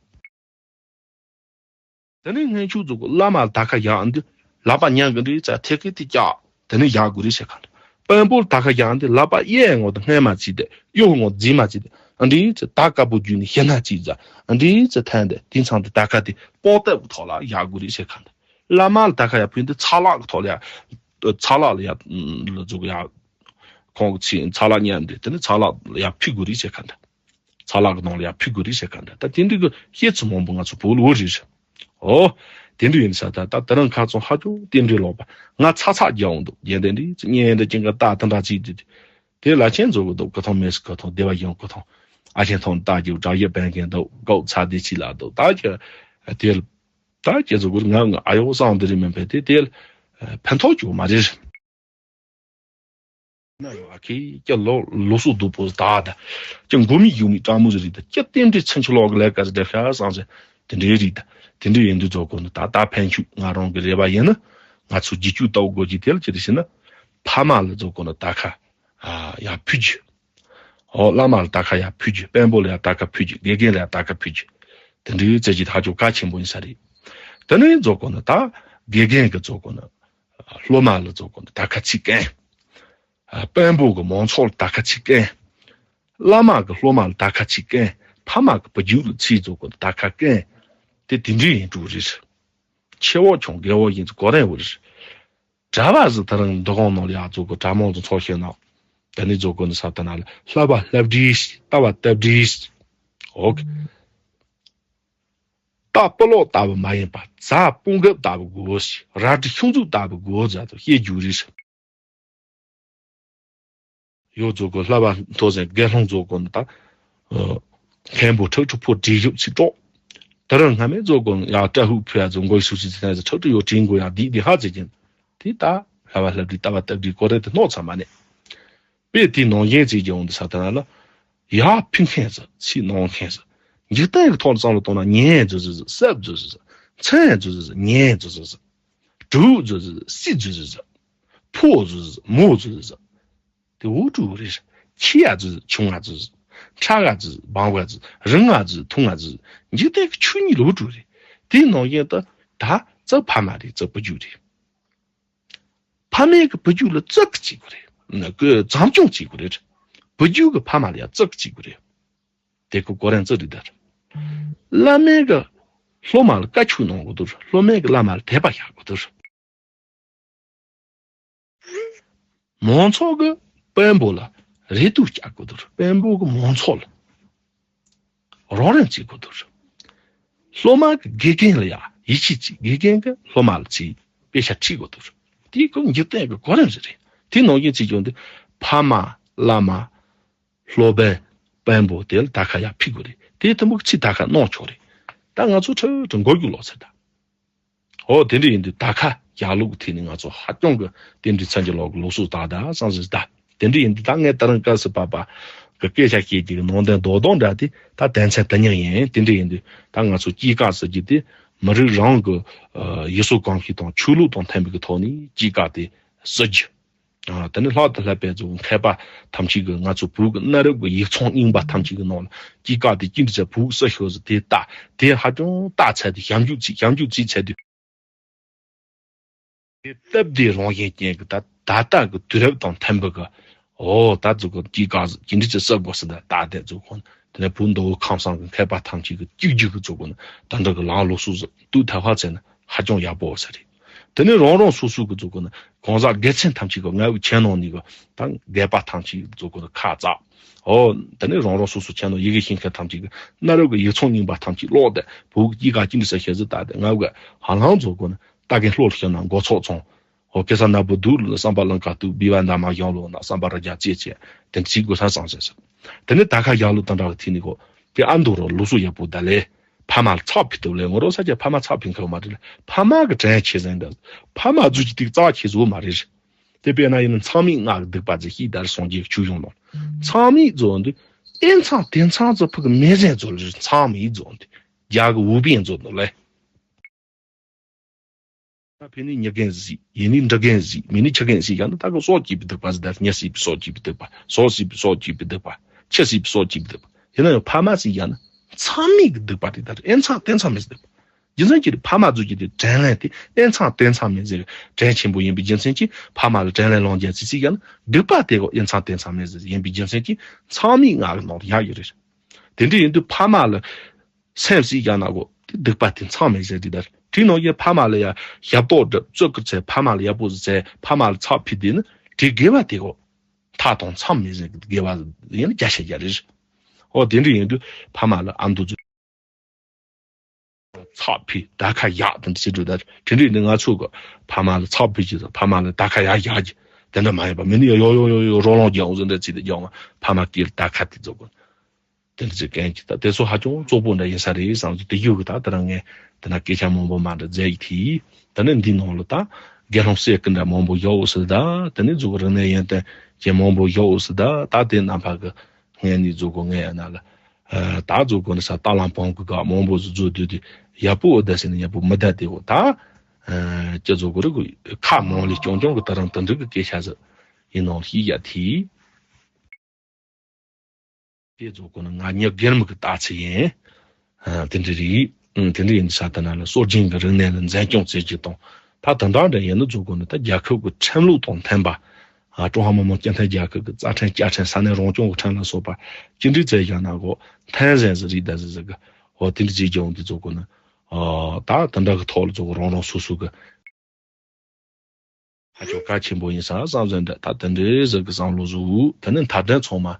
དེ་ནས་སྔོན་ཆད་ཚོ་གི་བླ་མ་ད་ཁ་ཡག་འདི་ལག་པ་ཉན་གི་འདི་ཙ་ཐེ་ཁེ་དེ་བཀྱག་དེ་ནས་ཡག་དགོས་རེད་ཟེར་ག་འདྲ། དཔོན་པོར་ད་ཁ་ཡག་འདི་ལག་པ་གཡས་ངོ་དང་སྔས་མ་བྱས་ཏེ་གཡོན་ངོ་རྫིས་མ་བྱས་ཏེ་འདི་ཙ་ད་དཀར་པོ་བརྒྱུད་ནས་ཤེ་ན་བྱས་ཙ་འདི་ཙ་ཐན་ཏེ་དེ་ཚང་དུ་ད་ཁ་དེ་པོ་ཏབ་ཀྱི་ཐོག་ལ་ཡག་དགོས་རེད་ཟེར་ག་འདྲ། བླ་མ་ལ་ད་ཁ་ཡག་ཕུལ་འདི་ཚ་ལག་གི་ཐོག་ལ་ཡག་ཚ་ལག་ལ་ཡག་ལ་འཛུགས་ཡག་ཁོང་གི་ཚིག་ཚ་ལག་ཉམས་ཏེ་དེ་ནས་ཚ་ལག་ལ་ཡག་ཕུལ་དགོས་རེད་ཟེར་ག་འདྲ། ཚ་ལག་གི་ནང་ལ་ཡག་ཕུལ་དགོས་རེད་ཟེར་ག་འདྲ། ད་དེ་འདྲ་གི་བཤད་ཚུལ་མང་པོ་ང་ཚོ་བོད་ལ་ཡོད་རེད། ཨོ། དེ་འདྲ་ཡིན་ས་ད་ད་དེ་རིང་ཁ་ཚོན་ཧ་ཅང་རྟེན་འབྲེལ་ལོག་པ་ང་ཚ་ཚ་རྒྱག་འོང་འདུག་རྒྱན་ལྡན་འདི་ཚིག་ཉན་འདི་ཅིང་ག་ད་དེ་འདྲ་ཚིག་འདི་དེ་ལ་ཆེན་བཟོ་གི་འདུག་ཀི་ཐོང་མེ་སི་ཀི་ཐོང་སྡེ་བ་ཡོང་ཀི་ཐོང་ཨ་ཆེན་ཐོང་ད་རྒྱུ་བྲག་ཡོད་པན་གན་འདུག་གོག་ཚ་དེ་ཚིག་ལ་འདུག་ད་ཀྱི་དེ་ད་ཀྱི་བཟོ་གི་ང་ང་ཨ་ཡོ་སང་འདི་རེད་མིན་པས་དེ་དེ་ཕན་ཐོགས་ཀྱི་མ་རེད། ན་ཡང་ཨ་ཁེ་ཀྱ་ལོ་ལོ་སོ་སྡུག་པོ་ད་ད་ཀྱ་མགོ་མི་ཡུག་མི་སྤྲང་མོ་ཟེར་རིགས་ད་ཀྱ་རྟེན་འབྲེལ་ཚུན་ཆད་ལོག་གི་ལས་ཀ་ཟེར་བསྡད་ཤག་བསམ་ཟེར་དེ་འདྲའི་རིགས་ད་དེ་འདྲའི་ཡིན་དུས་རྫོགས་གོ་ནི་ད་ད་ཕན་ཆུ་ང་རང་གི་རེ་བ་ཡིན་ན་ང་ཚོ་རྒྱུ་ཆུ་ལྟ་དགོས་ཀྱི་དེ་ལ་ཅི་རེད་ཟེར་ན་ཕ་མ་ལ་རྫོགས་གོ་ནི་ད་ཁ་ཡ་ཕུལ་རྒྱུ། ཨོ་བླ་མ་ལ་ད་ཁ་ཡ་ཕུལ་རྒྱུ། དཔོན་པོ་ལ་ཡ་ད་ཁ་ཕུལ་རྒྱུ། དགེ་རྒན་ལ་ཡ་ད་ཁ་ཕུལ་རྒྱུ། དེ་འདྲའི་རྩེ་གཅིག་ཧ་ཅང་གལ་ཆེན་པོ་ཡིན་ས་རེད། དེ་ནས་རྫོགས་གོ་ནི་ད་དགེ་རྒན་གི་རྫོགས་གོ་ནི། སློབ་མ་ལ་རྫོགས་གོ་ནི་ད་ཁ་ཚིག་གན། དཔོན་པོ་གི་མང་ཚོགས་ལ་ད་ཁ་ཚིག་གན། བླ་མ་གི་སློབ་མ་ལ་ད་ཁ་ཚིག་གན། ཕ་མ་གི་བུ་རྒྱུད་ལ་ཚིག་རྫོགས་གོ་ནི་ད་ཁ་གན། དེ་དེ་འདྲའི་ཡིན་འགྲོ་རེད། ཆེ་བོ་ཆུང་རྒན་བོ་ཡིན་ཚུལ་གོ་རན་བོ་རེད། གྲྭ་པ་ཟིག་ད་རང་འདུ་ཁང་ནང་ལ་ཡག་རྫོགས་གོ་གྲྭ་མང་དུ་ཚོགས་ཤེས་ན། དེ་ནས་རྫོགས་གོ་ནི་ས་ད་ན་ལ་བསླབ་པ་བསླབ་བྲིས་ལྟ་བ་ལྟ་བྲིས། ཨོ། རྟ་སྤུ་ལོག་ལྟ་བུ་མ་ཡིན་པ། རྫ་སྤུ་འགབ་ལྟ་བུ་དགོས་ཤིག་རལ་གྲི་ཤོང་ཚུགས་ལྟ་བུ་དགོས་ཟེར་དུ་བཤད་རྒྱུ་རེད། ཡོད་ཚོ་གོ་བསླབ་པ་མཐོ་ཟན་དགེ་སློང་ཚོ་གོ་ནི་ད། མཁན་པོ་ཁྲག་ཁྲི་ཕོ་བྲིས་ཞུབ་ཚིག་གྲོགས། ད་རང་སྔ་མའི་ཚོ་གོ་ཡ་བཀྲ་ཤིས་ཕུ་ཡ་ཚོ་མགོ་ཤུ་ཤི་ཚེ་ཚོ་ཁྲག་ཁྲི་ཡོ་བྲིས་མགོ་ཡ་དིག་དིག་ཧ་ཚེ་ཅན། དེ་ད་བསླབ་པ་བསླབ་བྲིས་ལྟ་བ་ལྟ་བྲིས་གོ་རེ་དེ་སྣོག་ཚང་མ་ནས། དཔེ་དེའི་ནང་བཞིན་ཅིག་ཀྱང་འོང་དུ་ས་དེ་ན་ལ། ཡར་ཕུལ་མཁན་ཟེར། ཚིག་གནང་མཁན་ཟེར། འཇིག་རྟེན་གྱི་ཐོག་ལ་བསམ་བློ་གཏོང་ན་ཉན་ཟེར་ཟེར་ཟེར། སྲབ་ཟེར་ཟེར་ཟེར། མཚན་ཟེར་ཟེར་ཟེར། ཉན་ཟེར་ཟེར་ཟེར། དྲུག་ཟེར་ཟེར་ཟེར། སྲིད་ཟེར་ཟེར་ཟེར། ཕོ་ཟེར་ཟེར་ཟེར། མོ་ཟེར་ཟེར་ཟེར། དེ་འུ་དྲུག་རེད། ཆེ་ཡ་ཟེར་ཟེར། ཆུང་ང་ཟེར་ཟེར། ཕྲ་ང་ཟེར་ཟེར། སྦང་བ་ཟེར་ཟེར། རིང་ང་ཟེར་ཟེར། ཐུང་ང་ཟེར་ཟེར། འཇིག་རྟེན་གྱི་ཆོས་ཉིད་ལ་འུ་དྲུག་རེད། དེའི་ནང་བཞིན་དུ་ད་ཙི་ཕ་མ་རེད། ཙི་བུ་རྒྱུད་རེད། ཕ་མའི་གི་བུ་རྒྱུད་ལ་བརྩི་གི་བྱེད་དགོས་རེད། ཀི་བྱམས་སྐྱོང་བྱེད་དགོས་རེད། བུ་རྒྱུད་གི་ཕ་མ་ལ་ཡང་བརྩི་གི་བྱེད་དགོས་རེད། དེ་ཁོ་གོ་རན་བརྩི་རེད་ད། བླ་མའི་གི་སློབ་མ་ལ་བཀའ་ཆོས་གནང་དགོས་འདུག་སློབ་མའི་གི་བླ་མ་ལ་དད་པ་བཞག་དགོས་འདུག་མང་ཚོགས་ཀྱི་དཔོན་པོ་ལ་རེ་ལྟོས་རྒྱག་དགོས་འདུག་དཔོན་པོ་གི་མང་ཚོགས་ལ་རོགས་རམ་བྱེད་དགོས་འདུག་སློབ་མ་གི་དགེ་རྒན་ལ་ཡང་ཡིད་ཆེས་བྱེད། དགེ་རྒན་གི་སློབ་མ་ལ་ཆེས་དཔེ་ཆ་ཁྲིད་དགོས་འདུག་དེའི་སྐོར་འཇིག་རྟེན་གི་གོ་རིམ་ཞིག་རེད། དེ་ནང་བཞིན་བྱེད་རྒྱུ་འདི་ཕ་མ་བླ་མ་སློབ་དཔོན་དཔོན་པོ་དེ་ལ་ད་ཁ་ཡར་ཕུལ་དགོས་རེད། དེའི་ཐུན་མོང་གི་ཚིག་ད་ཁ་གནང་ཆོག་རེད། ད་ང་ཚོ་ཁྲི་ཁྲི་མགོ་རྒྱུག་ལོག་ཚར་ད། ཨོ་དེ་འདྲ་ཡིན་དུས་ད་ཁ་ཡག་ལུགས་ཐད་ནས་ང་ཚོ་ཧ་ཅང་གི་དེ་འདྲའི་མཚན་གྱི་ལོག་གི་ལུགས་སྲོལ་དག་ད་བསམ་ཟེར་ད། དེ་འདྲ་ཡིན་དུས་ད་ངས་ད་རང་སྐབས་སུ་བབ་པ་གི་སྐད་ཆ་བཤད་ཀྱི་ནང་དོན་རྡོག་རྡོག་འདྲ་དེ་ད་དོན་ཚན་དེ་ཉག་ཡིན། དེ་འདྲ་ཡིན་དུས་ད་ང་ཚོ་སྐྱེས་སྐར་ཟེར་རྒྱུ་དེ་མི་རིགས་རང་གི་ཡུལ་སྲོལ་གོམས་གཤིས་དང་ཆོས་ལུགས་དང་མཐུན་པའི་གི་ཐོག་ནས་སྐྱེས་སྐར་དེ་ཟེར་རྒྱུ། ཨ། དེ་ནས་ལྷག་ཏུ་ལྷག་པའི་ཚོ་མཁས་པ་ཐམས་ཅད་ཀྱིས་ང་ཚོ་བོད་ཀྱི་གནའ་རབས་ཀྱི་ཡིག་ཚང་རྙིང་པ་ཐམས་ཅད་ཀྱི་ནང་ལ་སྐྱེས་སྐར་དེ་ཅི་འདྲ་བྱས་བོད་ཀྱི་སྲོལ་ཤོད་ཟེར་དེ་ལྟ་དེ་ཧ་ཅང་ལྟ་ཚར་དུས་ཞིབ་འཇུག་བྱས་ཞིབ་འཇུག་བྱས་ཚར་དུས། དེ་སྟབས་བདེ་རང་བཞིན་ཅན་གྱི་ད་ད་ལྟ་གི་དུས་རབས་དང་མཐུན་པའི་གི་ཨོ་ད་ཚོ་གི་སྐྱེས་སྐར་ཟེར་ཅི་འདྲ་བྱས་གསར་དགོས་ཟེར་ད་ལྟ་དེ་ཚོ་ཁོང་དེ་ནས་བོད་མདོ་དབུས་ཁམས་གསུམ་གྱི་མཁས་པ་ཐམས་ཅད་ཀྱིས་གཅིག་གྱུར་གྱི་ཚོ་གི་ནི་ད་འདྲ་གི་ལམ་ལུགས་སྲོལ་ཟེར་དུས་ཐ་ཧ་ཚེ་ནི་ཧ་ཅང་ཡག་པོ་ཟེར་རེད། དེ་ནས་རང་རང་སོ་སོ་གི་ཚོ་གི་ནི་གང་ཟག་སྒེར་ཆེན་ཐམས་ཅད་ཀྱིས་ང་བོའི་ཁྱིམ་ནང་ནས་གི་ད་སྒེར་པ་ཐམས་ཅད་ཀྱི་ཚོ་གི་ནི་ཁ་ཙག་ཨོ་དེ་ནས་རང་རང་སོ་སོ་ཁྱིམ་ནང་ཡི་གེ་ཤེས་མཁན་ཐམས་ཅད་ཀྱིས་གནའ་རབས་ཀྱི་ཡིག་ཚང་རྙིང་པ་ཐམས་ཅད་ཀློག་སྟེ་བོད་ཀྱི་སྐྱེས་སྐར་ཅི་འདྲ་ཟེར་ཤེས་ཟེར་ད་དེ་ང་བོའི་ཧ་ལམ་ཚོ་གི་ནི་ལྟ་མཁན་ལྷོ་ལ་ཤོད་ན་མགོ་ཚོགས་ཚང་། ཨོ་ཁེ་ས་ན་བུ་དུག་ལ་བསམ་པ་ལང་ཀ་དུག་བི་བ་འདམ་མ་གཞུང་ལོ་ན་བསམ་པ་ར་རྒྱ་ཅེ་ཅེ་དེ་ཚིག་དགོས་ས་སང་ཟེར་ཟེར། དེ་ནས་ད་ཁ་ཡག་ལུགས་དང་འདྲ་བ་ཐིག་ནི་གོ་དེ་ཨ་མདོ་རོ་ལུགས་སྲོལ་ཡག་པོ་ད་ལས་ཕ་མ་ལ་ཚགས་ཕུལ་ཐུབ་ལས་ངོ་རོ་ས་ཆ་ཕ་མ་ཚགས་ཕུལ་མཁན་མ་རེད། ཕ་མ་གི་དྲིན་ཆེ་ཟེར་འདྲ་ཕ་མ་རྫུ་ཅི་ཏིག་ཙག་ཆེ་བཟོ་མ་རེད། དེ་དཔེར་ན་ཡིན་ན་མཚམས་མེད་ལྔ་གི་སྡིག་པ་ཟེར་ཤིག་ད་རེ་སངས་རྒྱས་ཀྱི་ཆོས་གཞུང་ནང་མཚམས་མེད་བཟོ་འདི་ཨེ་མཚམས་དེ་མཚམས་ཚོ་ཕུ་གི་མེ་ཟན་བཟོ་ལ་མཚམས་མེད་བཟོ་འདི་རྒྱ་གི་འུ་བེན་བཟོ་འདི་ལས། ད་ཕན་ནི་ཉི་རྒན་ཟིག་ཡིན་ནི་འབྲི་རྒན་ཟིག་མིན་ནི་ཁྱི་རྒན་ཟིག་ཡང་ན་ད་གི་སྲོག་གཅོད་པའི་སྡིག་པ་ཟིག་ད་ཉ་བསད་པའི་སྲོག་གཅོད་པའི་སྡིག་པ། ཟོག་བསད་པའི་སྲོག་གཅོད་པའི་སྡིག་པ། ཁྱི་བསད་པའི་སྲོག་གཅོད་པའི་སྡིག་པ། ཡིན་ན་ཡང་ཕ་མ་ཟིག་ཡང་ན་མཚམས་མེད་ཀྱི་སྡིག་པ་དེ་ད་ཨེ་མཚམས་དེ་མཚམས་མེད་ཟེར། རྒྱུ་མཚན་ཅི་རེད། ཕ་མ་ཚོ་གི་དེ་དྲིན་ལན་དེ་ཨེ་མཚམས་དེ་མཚམས་མེད་ཟེར། དྲིན་ཆེན་པོ་ཡིན་པའི་རྒྱུ་མཚན་གྱིས་ཕ་མ་ལ་དྲིན་ལན་ལོག་འཇལ་ཚིག་ཚིག་ཡང་ན་སྡིག་པ་དེ་གོ་ཨེ་མཚམས་དེ་མཚམས་མེད་ཟེར་ཡིན་པའི་རྒྱུ་མཚན་གྱིས་མཚམས་མེད་ལྔ་གི་ནང་དུ་ཡག་ཡོད་རེད། དེ་འདྲ་ཡིན་དུས་ཕ་མ་ལ་སེམས་སྲིད་ཡང་ན་གོ་དེ་སྡིག་པ་དེ་མཚམས་མེད་ཟེར་དེ་ལྟར་དེའི་ནང་བཞིན་ཕ་མ་ལ་ཡང་ཞབས་ཏོག་སྒྲུབ་བརྩི་བཀུར་བྱས་ཕ་མ་ལ་ཡག་པོ་ཟིག་བྱས་ཕ་མ་ལ་ཚགས་ཕུལ་དེ་ནི་དེ་དགེ་བ་དེ་གོ་མཐའ་དང་མཚམས་མེད་ཟེར་གི་དགེ་བ་ཡིན་ན་བརྒྱ་ཆ་བརྒྱ་རེད། ཨོ་དེ་འདྲ་ཡིན་དུས་ཕ་མ་ལ་ཨ་མདོ་ཚོ་ཚགས་ཕུལ་ད་ཁ་ཡག་དང་ཟེར་འགྲོ་ད་དེ་འདྲ་ཡིན་དུས་ང་ཚོ་གི་ཕ་མ་ལ་ཚགས་ཕུལ་གྱི་ཚོ་ཕ་མ་ལ་ད་ཁ་ཡག་ཡག་གི་དེ་འདྲ་མ་ཡིན་པ་མི་ནི་ཡོ་ཡོ་ཡོ་ཡོ་རོ་ལོང་རྒྱག་འོང་ཟེར་འདྲ་ཚིག་དེ་རྒྱག་འོང་ཕ་མ་སྐྱིད་ད་ཁ་དེ་ཚོ་གི་དེ་འདྲ་ཚོ་གན་གྱི་ད་དེ་ཚོ་ཧ་ཅང་བཙོག་པོ་འདྲ་ཡིན་ས་རེད་བསམ་གྱི་དེ་ཡོད་གི་ད་དེ་རང་ངས་དེ་ན་སྐད་ཆ་མང་པོ་མ་འདྲ་མཛད་ཡི་དེ་དེ་ནས་འདི་ནང་ལ་ད་དགེ་སློང་སྲས་ཀྱི་འདྲ་མང་པོ་ཡོད་འོ་ཟེར་ད་དེ་ནས་ཛུ་གུ་རིག་གནས་ཡོན་ཏན་ཅན་མང་པོ་ཡོད་འོ་ཟེར་ད་ད་དེ་རྣམ་པ་གི་ངས་ནི་ཛུ་གུ་ངས་ཡ་ན་ལ། ད་ཛུ་གུ་ནི་ས་ད་ལམ་བང་གི་ག་མང་པོ་ཟུ་ཛུ་དུས་དུས་ཡག་པོ་འོ་ད་ཟེར་ནས་ཡག་པོ་མི་ད་དེ་འོ་ད། ཅི་ཛུ་གུ་རི་གུ་ཁ་མང་ལས་ཀྱང་ཀྱང་གི་ད་རང་དེ་འདྲ་གི་སྐད་ཆ་ཟིག་ཡིན་ནོ་ཤི་ཡ་དེ། དེ་ཛུ་གུ་ནི་ང་ཉག་སྒེར་མི་གི་ལྟ་ཚུལ་ཡིན། དེ་འདྲ་རེད། དེ་འདྲ་ཡིན་ས་ད་ན་ལ་སྲོལ་རྒྱུན་གི་རིག་གནས་ལ་འཛིན་སྐྱོང་བྱེད་རྒྱུ་དང་ད་དེ་འདྲ་འདྲ་ཡིན་ན་ཛུ་གུ་ནི་ད་རྒྱལ་ཁབ་གི་ཁྲིམས་ལུགས་དང་མཐུན་པ། ཀྲུང་ཧྭ་མི་དམངས་སྤྱི་མཐུན་རྒྱལ་ཁབ་ཀྱི་རྩ་ཁྲིམས་བཅའ་ཁྲིམས་ས་གནས་རང་སྐྱོང་གི་ཁྲིམས་ལ་སོགས་པ་ཅི་འདྲའི་བཙལ་བཞག་ན་གོ་མཐུན་ཟན་ཟི་རིགས་ད་ཟི་ཟི་གི་འོ་དེ་འདྲ་བྱེད་རྒྱུ་འོང་དུས་ཚོ་གོ་ནི་ད་དེ་འདྲ་གི་ཐོག་ལ་ཚོ་གོ་རང་རང་སོ་སོ་གི་ཧ་ཅང་གལ་ཆེན་པོ་ཡིན་ས་བསམ་ཟིན་འདྲ་ད་དེ་འདྲའི་ཟི་གི་བསམ་བློ་བཟོ་དེ་ནི་མཐའ་དོན་ཚང་མ་